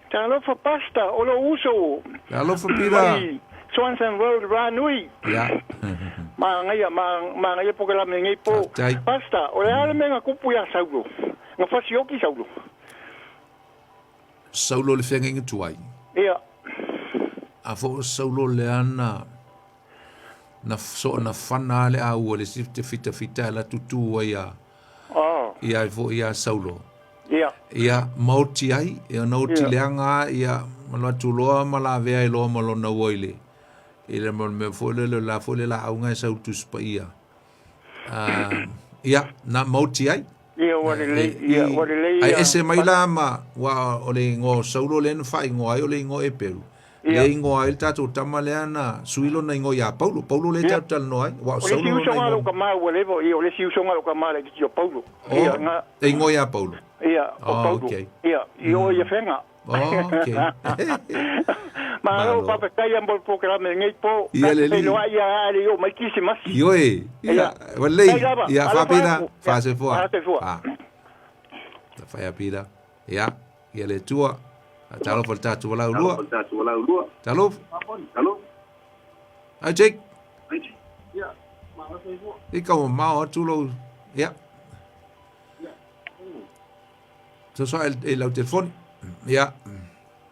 Talofa Pastor, o lou uso. Talofa Pira. Mai Swanson Road, Ranui. Ia. Māngaia, māngaia pokelame lenei po. Pastor, o le a le mea na tupu ia Saulo? Na fasioki Saulo? Saulo le feagaiga tuai. Ia. A fo o Saulo le ana na so na fana le aua le sifte fita fita la tutu ai a oh. Ia ai fo ia Saulo. Ia. Ia maoti ai, ia na oti yeah. leanga ia ma atu loa ma la vea i loa ma lona ua i le i le mo mea foi le la foi le la auga e sau tusi paia. Ia na maoti ai. Ia ua lelei, ia ua lelei. Ai ese mai la ma ua o le ingoa o Saulo le na faaigoa ai o le ingoa Eperu. Le ingoa ai le tatou tama lea na sui lona ingoa ia Paulo. Paulo le tatou talanoa ai. Ua o Saulo lona ingoa. O le isi usoga a lou tama ua leva, ia o le isi usoga a lou tama laitiiti o Paulo. Ia na. E ingoa ia Paulo. Ia, o Paulo. Ia, i o i Afega. Oh, okay. Malo, faafetai mo le polokalame lenei po. Ia le li. Feiloai ia a le i oo mai Kirisimasi. Ioe. Ia, ua lelei. Ia, faapena. Faasoifua. Faasoifua. Ah. Fai pila. Ia, ia le Atua. Talofa le tatou valaulua. Talofa. Ai Jake. I ka mamao atu lou. Ia. So so e lau telefoni. Ia.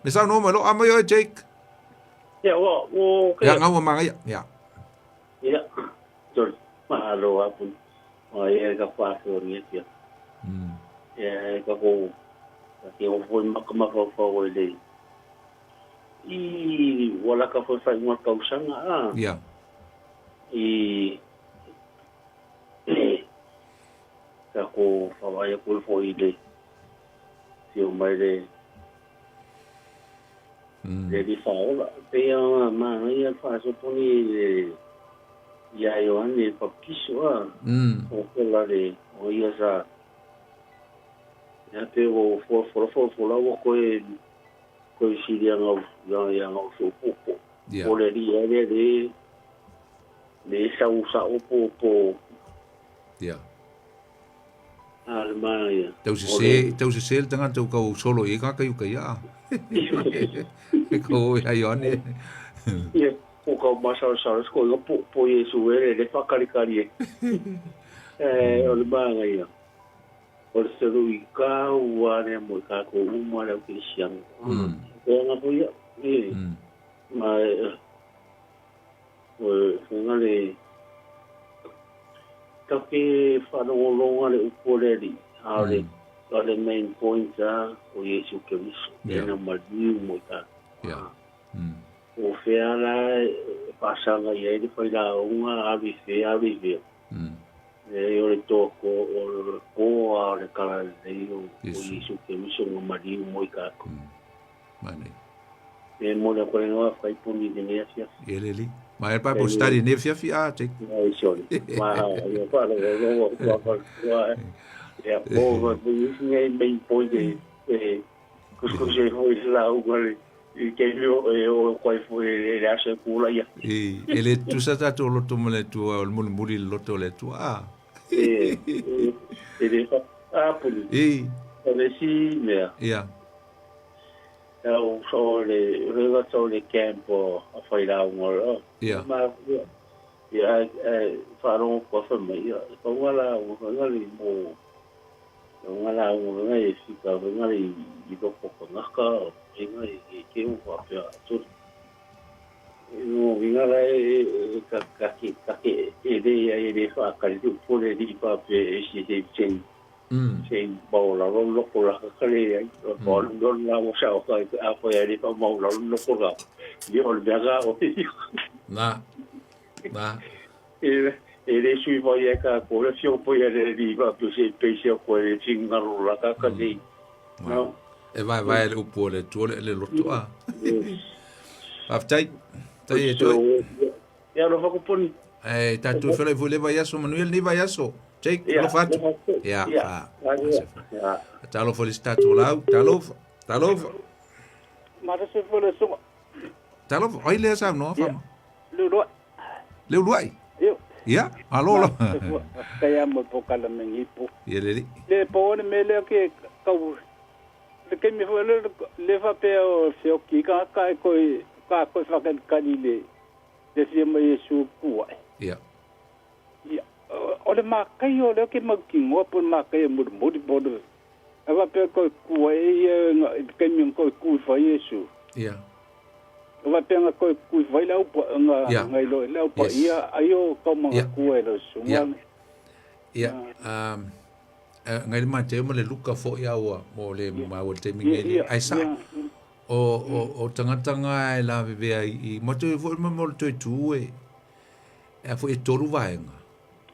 Me saunoa mai lo a mai oe Jake. Ia, ua, ua, Ia, ngaua magaia. Ia. Ia, sorry. Mahalo apu. O ia ka whāki o ni pia. Ia ka ko ka ke o foi maka maka o e le. I wala ka foi whai ngā kausanga a. Ia. I ka ko whawaia koe foi le whio mai le le li whaola. Pea māngai a whaasoponi le ia Ioane Papiso a. O kola le o ia sa ia pe o fo fo fo fo la o koe koe siria ngau ia ia ngau so popo. Yeah. O le li le le le sa u sa o po po. Yeah. A le māia. Tau se se, tau se se le tangata u kau solo i ka kai u kai a. E ko ia Ioane. Ia, o kau masarosaro ko ia po po Iesu e le whakarikari e. E, o le māngai ia. O le seru i ka ua rea mo i ka ko uma reo ki siang. E anga po ia. E, ma e, o e whenga le take wharongolonga le upo le ri. A le, a le main point a o Iesu Keriso. Yeah. E na mariu mo i ka. Yeah. O whea la e pasanga i ai le whai la unga, aru i whea, aru i whea. E o le toa ko, o le koa, o le kala lei o Iesu. Iesu Keriso ngā mariu mo i kākou. Manei. E mo le ko le ngoa fai puni le nea fia. Ia le li. Ma e Bible study ne fia fia a te. Ai sorry. Ma ia pa le lo wa wa wa. Ia po va ni main point e e kuskus e hoi la u le i ke lio e o koe fo e le asa kula ia. E e le tusa tatou loto ma le Atua o le mulimuli le loto o le Atua a. E e e le fa a puni. E. O le si mea. Ia. Au so le rega so le camp o a whai lau ngora. Ia. Ma ia e wharongo kua wha mai ia. Ka unga la unga nga le mo unga la unga nga e fika nga le i loko ka ngaka e nga e ke u wha pea atu. No inga la e ka ka ke ka ke e le ia e le wha ka le po le li pa pe e si se chen se bao la ro loko la ka le ia bao lo la o sa o ka a ko ia le pa mau la loko la ni o le mea ka o Na. Na. E e le sui mai e ka ko le fio po ia le li pa pe se pe se ko le tinga ro la ka ka nei. No. E vai vai le upu o le Atua le le loto a. Faafetai. Tai e toe. Ia lo whakaponi. E tātou whela i le vaiaso, manuia lenei vaiaso. Jake, alofa atu. Ia, fa. Talofa le si tātou lau. Talofa. Talofa. Mara se fo le sunga. Talofa. Oi lea saunoa, fama. Leuluai. Leuluai? Io. Ia, alo la. Kaya mo po kala mengipo. Ia leli. Le po ne me le ke kau. Le ke mi fo le le fa pe o se o ki ka ka ko ka ko fa ka ka ni le. Le fia mo Yesu kua. Ia. Ia. O le ma kai o le ke ma ki ngo po ma kai mo mo di bo. E va pe ko kua e ke mi ko ku fa Yesu. Ia. O va pe nga ko ku fa la upo nga nga lo la upo ia ayo ko ma ku e lo su. Ia. Ia. Ngai le Mateo ma le Luka fo ia ua mo le ma o te mingi ai sa. O o o tagataga e lavevea i ma toe foi ma mo le toe tu e e foi e tolu vaega.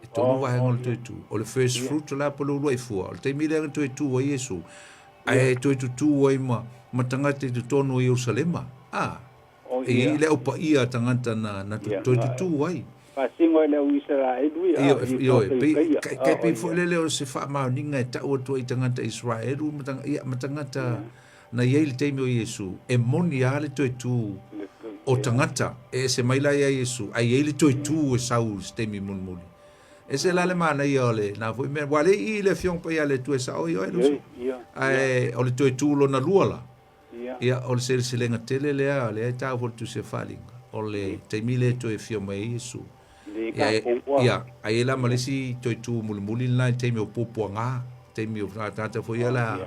E tolu vaega o le toe tu. O le first fruit la po le ulua i fua. O le taimi lea na toe tu ai Iesu. Ae toe tutū ai ma ma tagata i totonu o Ierusalema. A. E i le au paia tagata na na toe tutū ai. Faasino e le au Isaraelu ia. Ioe, ioe, pei, kai, kai pei foi lele o se faamaoniga e tau atu ai i tagata Israelu ma tanga, ia, ma tagata na i ai le taimi o Iesu, e moni lava le toe tu o tagata, e ese mai la ia Iesu, ae i ai le toe tu e sau i se taimi mulimuli. Ese la le manaia o le na foi mea, ua le i i le Afioga Paia a le Atua e sao ai oe, Lusu. Ae o le toe tu lona lua la, ia, o le seleselega tele lea, lea e taua foi le Tusi a Faaaliga, o le taimi lea e toe afio mai ai Iesu. Ia, ia, ai e la ma le isi toe tu mulimuli lena i le taimi o puapuaga, taimi o tagata foi ia la,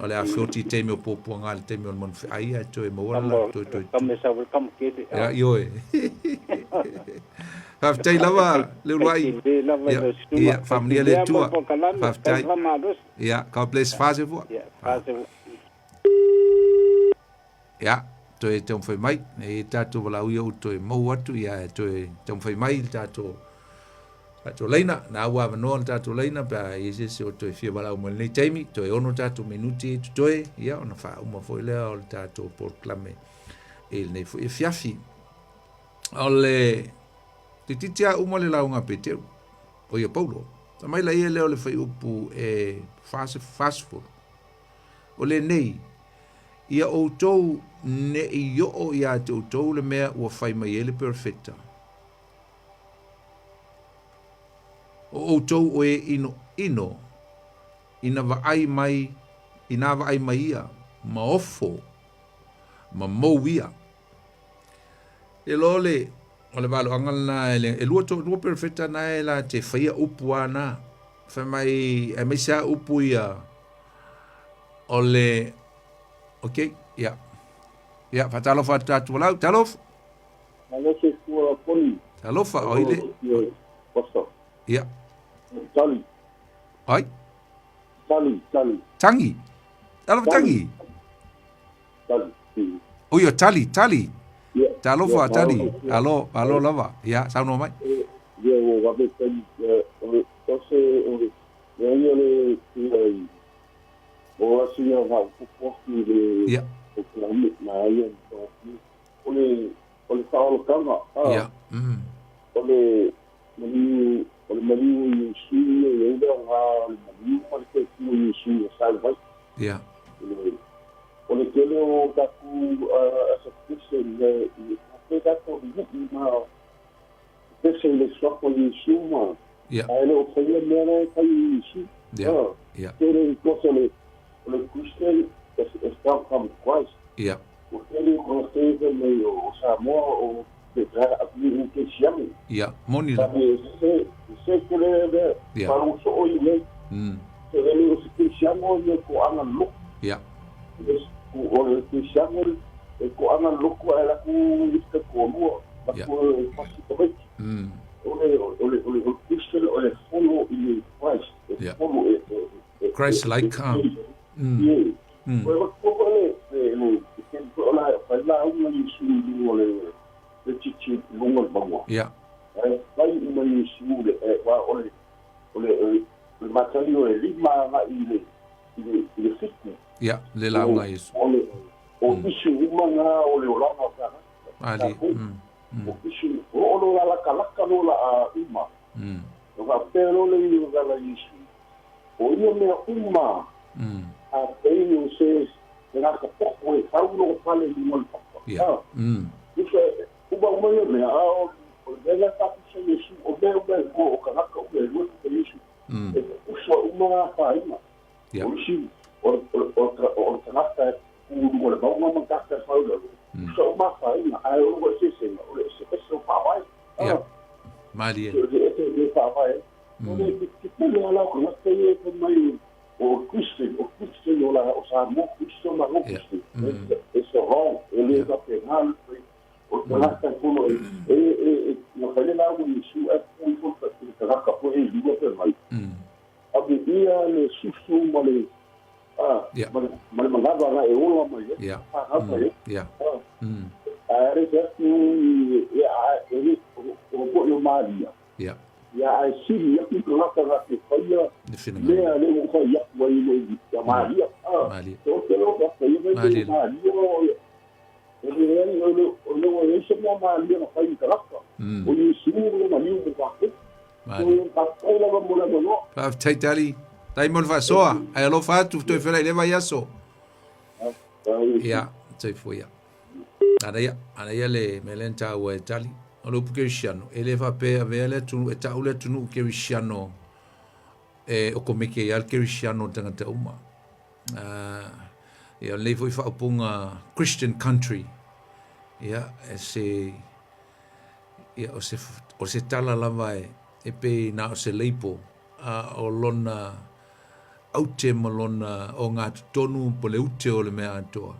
o le a feoti i taimi o puapuaga i le taimi o le manufeai ae toe maua le latou toe tu. Ia, ioe. Faafetai lava, Leuluai. Ia, ia, faamanuia le Atua. Faafetai. Ia, God bless. Faasefua. Ia, toe taumafai mai, nei e tatou valaauia u toe maua atu, ia e toe taumafai mai le tatou tatou laina, na ua avanoa le tatou laina pe a i ai se isi o toe fia valaau mai lenei taimi, toe ono tatou minuti e totoe, ia ona faauma foi lea o le tatou polokalame i lenei foi afiafi. O le tititi a uma le lauga a Peteru, o ia Paulo, ta mai la ia lea o le fuaiupu e 40. O lenei, Ia outou ne i oo iā te outou le mea ua fai mai ai le perofeta. O outou o e inoino, ina vaai mai, inā vaai mai ia, ma ofo, ma mou ia. E loa le, o le valoaga lena e le, e lua, to, lua perofeta na e la te whaia upu ana, whai mai, aemaise a upu ia, O le, ok, ia. Ia, faatalofa atu tatou walau. Talofa. Malo se fua poni. Talofa, oi le. Ia. Tali. Ai. Tali, tali. Tangi. Talofa tangi. Tali. O ia, tali, tali. Talofa, tali. Alo, alo lava. Ia, saunoa mai. Ia, ua wawe tali. O le, o se, o le, o le, o le, O aso ia whaopopo atu i le Ia. o te ame, nā ia i tō tulaga. Ia. O le maliu, o le maliu o Iesu ia e i ai le aoga o le maliu ma le toe tu o Iesu e sau ai. Ia. O le tele o tatou as a Christian, e faapea tatou i nuu ma pese i le suafa o Iesu ma ae le o faia mea la e fai e Iesu. Ia. Ia. Tele because o le o le Christian is come from Christ. Ia. Ua tele o tagata ia fai mai o Samoa o atunuu kerisiano. Ia, moni lava. Se se tele le faalogo soo i nei. Se le o se kerisiano ia toaga le lotu. Ia. O le kerisiano e toaga le lotu ae alu atu i isi toalua, alu atu e pasi tamaiti. O le o le o le Christian o le follow i le Christ. E follow e Christ like. Ie. Ua avatua foi le le le foi o la fai lauga Iesu i luga o le le titi i luga o le mauga. Ia. Ae fai uma Iesu le aua o le o le o le Mataio e lima agai i le i le i le fitu. Ia, le lauga a Iesu. O le o isi uma na o le olaga o tagata. Malie. O isi o o lo la lakalaka lo la a uma. O faapea loa le iuga a Iesu, O ia mea uma a pei o se tagata poko e fau lona fale i luga o le papa. Usa, uma uma ia mea, a o le mea lea sa pusa Iesu, o mea uma e lua, o kanaka uma e lua pusa Iesu, e pusa uma afaina. O isi, o le tagata e tu i luga o le mauga ma le tagata e fau i lalo, pusa uma afaina, ae o lona eseesega, o le eseese o faavae. Malie. O le eseese o mea e faavae ai. O le tele lava o tagata ia e fai mai o Christian, o Christian o la o Samoa Christian ma lo Christian. It's a wrong, e le faapena le fai. O le tagata e pono e, e, e, na fai le lauga i Iesu ae pupuu ifo le tagata foi e lua fai mai. Ave ia le susu ma le, ma le manava na e ola mai ai, fanau mai ai. Ae arese atu i, e le, o foi o Maria. Ia ae sili atu tagata na te faia mea lea ua fai atu ai nei ia Maria. O te lo ka faia mai nei Maria o e leai o le o le ua iai se mea Maria na fai i tagata. O Iesu o maliu mo tatou. So faafetai lava mo le avanoa. Faafetai Tali. Tai mo le faasoa. Ae alofa atu toe feola i le vaiaso. Ia, soifua ia. Manaia, manaia le mea lea na taua e Tali. O le upu kerisiano, e le faapea e avea le atunuu, e tau le atunuu kerisiano e okomeke ai lava le kerisiano o le tagata uma. Ia, o lenei foi faaupuga Christian country, ia, e se, ia, o se, o se tala lava e, e pei na o se leipo, a o lona aute ma lona ogatotonu po le ute o le mea atoa.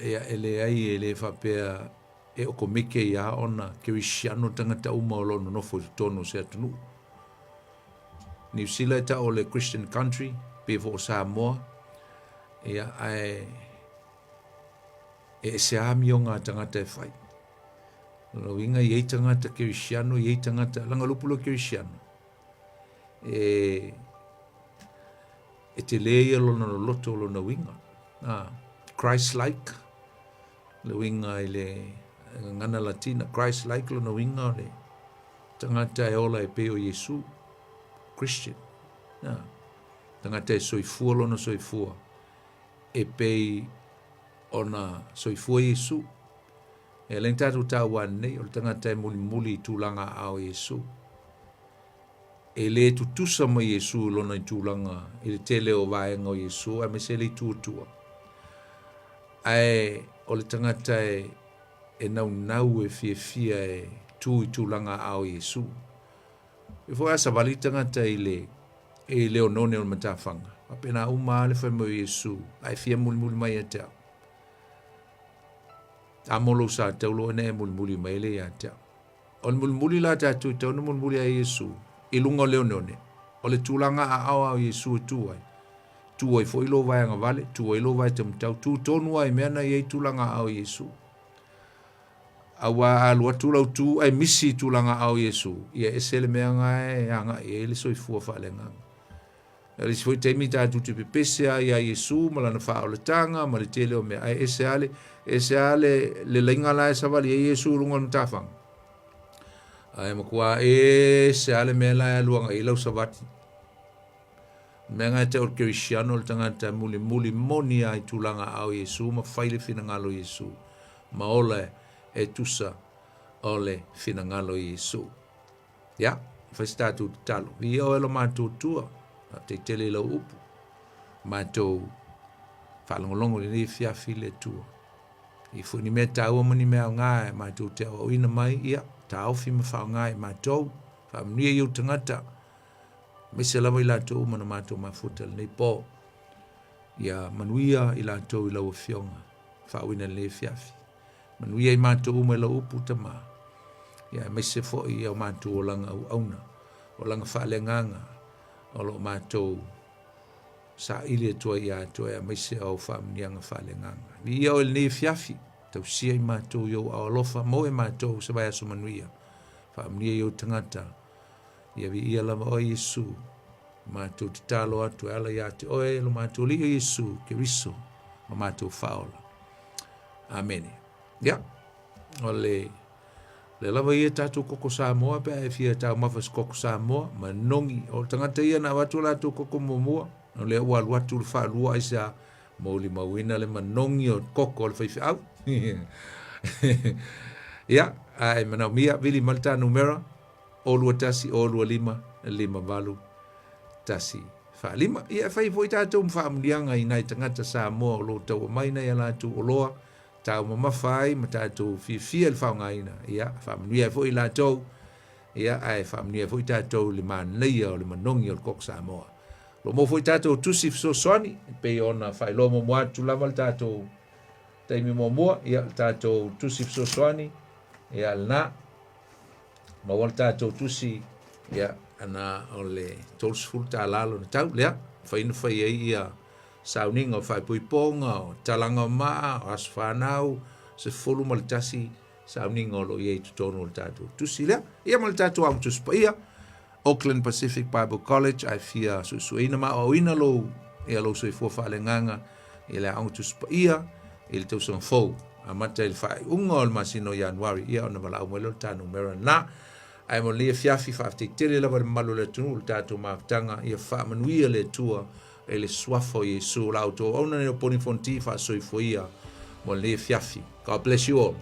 Ia, e leai, e le faapea e okomeke ia ona kerisiano tagata uma o lo o nonofo i totonu o se atunuu. Niu Sila e tau o le Christian country, pei foi o Samoa, ia, ae e ese amioga a tagata e fai. O lona uiga, e i ai tagata kerisiano, e i ai tagata, leaga o le upu lea o kerisiano, e, e tele ia lona loloto o lona uiga. Christ-like, le uiga i le gagana Latina, Christ-like lona uiga o le tagata e ola e pei o Iesu, Christian. Tagata e soifua lona soifua e pei ona soifua Iesu. E ala ai ona tatou taua nei, o le tagata e mulimuli i tulaga aao o Iesu. E le tutusa ma Iesu i lona tulaga i le tele o vaega o Iesu aemaise le itu o tua. Ae o le tagata e, e naunau e fiafia e tu i tulaga aao o Iesu. E foi a savali tagata i le i le oneone o le matafaga. Faapena uma lava le fai mai o Iesu, a e fia mulimuli mai ia te au. A mo lou sa taulo ina e mulimuli mai le ia te au. O le mulimuli la tatou i tau na mulimuli ai Iesu i luga o le oneone. O le tulaga aao a o Iesu e tu ai. Tu ai foi lou vae agavale, tu ai lou vae taumatau, tu tonu lava i mea na i ai tulaga aao o Iesu. Aua a alu atu lau tu ae misi i tulaga aao o Iesu, ia ese le mea na e agai ai le soifua faaleagaga. Le isi foi taimi tatou te pepese ai iā Iesu ma lana faaolataga ma le tele o mea, ae ese lava le, ese lava le, le laiga la e savali ai Iesu i luga o le matafaga. Ae matua ese lava le mea la e alu agai i lau savali. Mea nga e te o le kerisiano le tagata e mulimuli moni lava i tulaga aao o Iesu ma fai le finagalo o Iesu ma ola e tusa o le finagalo o Iesu. Ia, fai se tatou tatalo. Viia oe lo matou Atua, faafetai tele i lau upu. Matou faalogologo i lenei afiafi le Atua. I foi ni mea taua ma ni mea aoga e matou te aoaoina mai, ia, taofi ma faaaoga e matou. Faamanuia i ou tagata, aemaise lava i latou uma na matou mafuta lenei po. Ia manuia i latou i lau afioga, faauina lenei afiafi. Manuia i matou uma i lau upu, Tama, ia aemaise foi i o matou olaga auauna, olaga faaleagaga o lo o matou saili atu ai ia te oe, aemaise o au faamanuiaga faaleagaga. Viia oe i lenei afiafi, tausia i matou i ou aao alofa, maua e matou se vaiaso manuia. Faamanuia i ou tagata, ia viia lava oe Iesu. Matou tatalo atu e ala ia te oe lo matou Alii o Iesu Keriso, lo matou Faaola. Amene. Ia, o le le lava ia tatou koko Samoa pe a e fia taumafa se koko Samoa, manogi. O le tagata ia na avatu o latou koko muamua, o lea ua alu atu le faalua aisea, molimauina le manogi o koko o le faifeau. Ia, a e manaomia, vili mai le ta numera, 0 2 1 0 2 5 5 8 1 4 5. Ia e fai foi tatou ma faamanuiaga i nai tagata Samoa o lo o taua mai nai a latou oloa taumamafa ai ma tatou fiafia i le faaaogaina. Ia, faamanuia ai foi i latou, ia, ae faamanuia ai foi tatou i le manaia o le manogi o le koko Samoa. O lo o maua foi tatou tusi fesoasoani, e pei ona faailoa muamua atu lava le tatou taimi muamua, ia, le tatou tusi fesoasoani, ia, lena. Maua le tatou tusi, ia, ana o le $30 lona tau, lea, mafai ona fai ai ia sauniga o faaipoipoga, o talaga o maa, o aso fanau, 11 sauniga o lo o i ai i totonu o le tatou tusi lea. Ia ma le tatou Aoga Tusi Paia, Auckland Pacific Bible College, ae fia suesueina ma aoaoina lou, ia lou soifua faaleagaga i le Aoga Tusi Paia i le tausaga fou. Amata i le faaiuga o le masina o Ianuari, ia ona valaau mai lea o le ta numera lena. Ae mo lenei afiafi, faafetai tele lava i le mamalu o le atunuu i le tatou mafutaga, ia faamanuia le Atua i le suafa o Iesu. O la outou auauna nei o Poni Fonti, faasoifua ia mo lenei afiafi. God bless you all.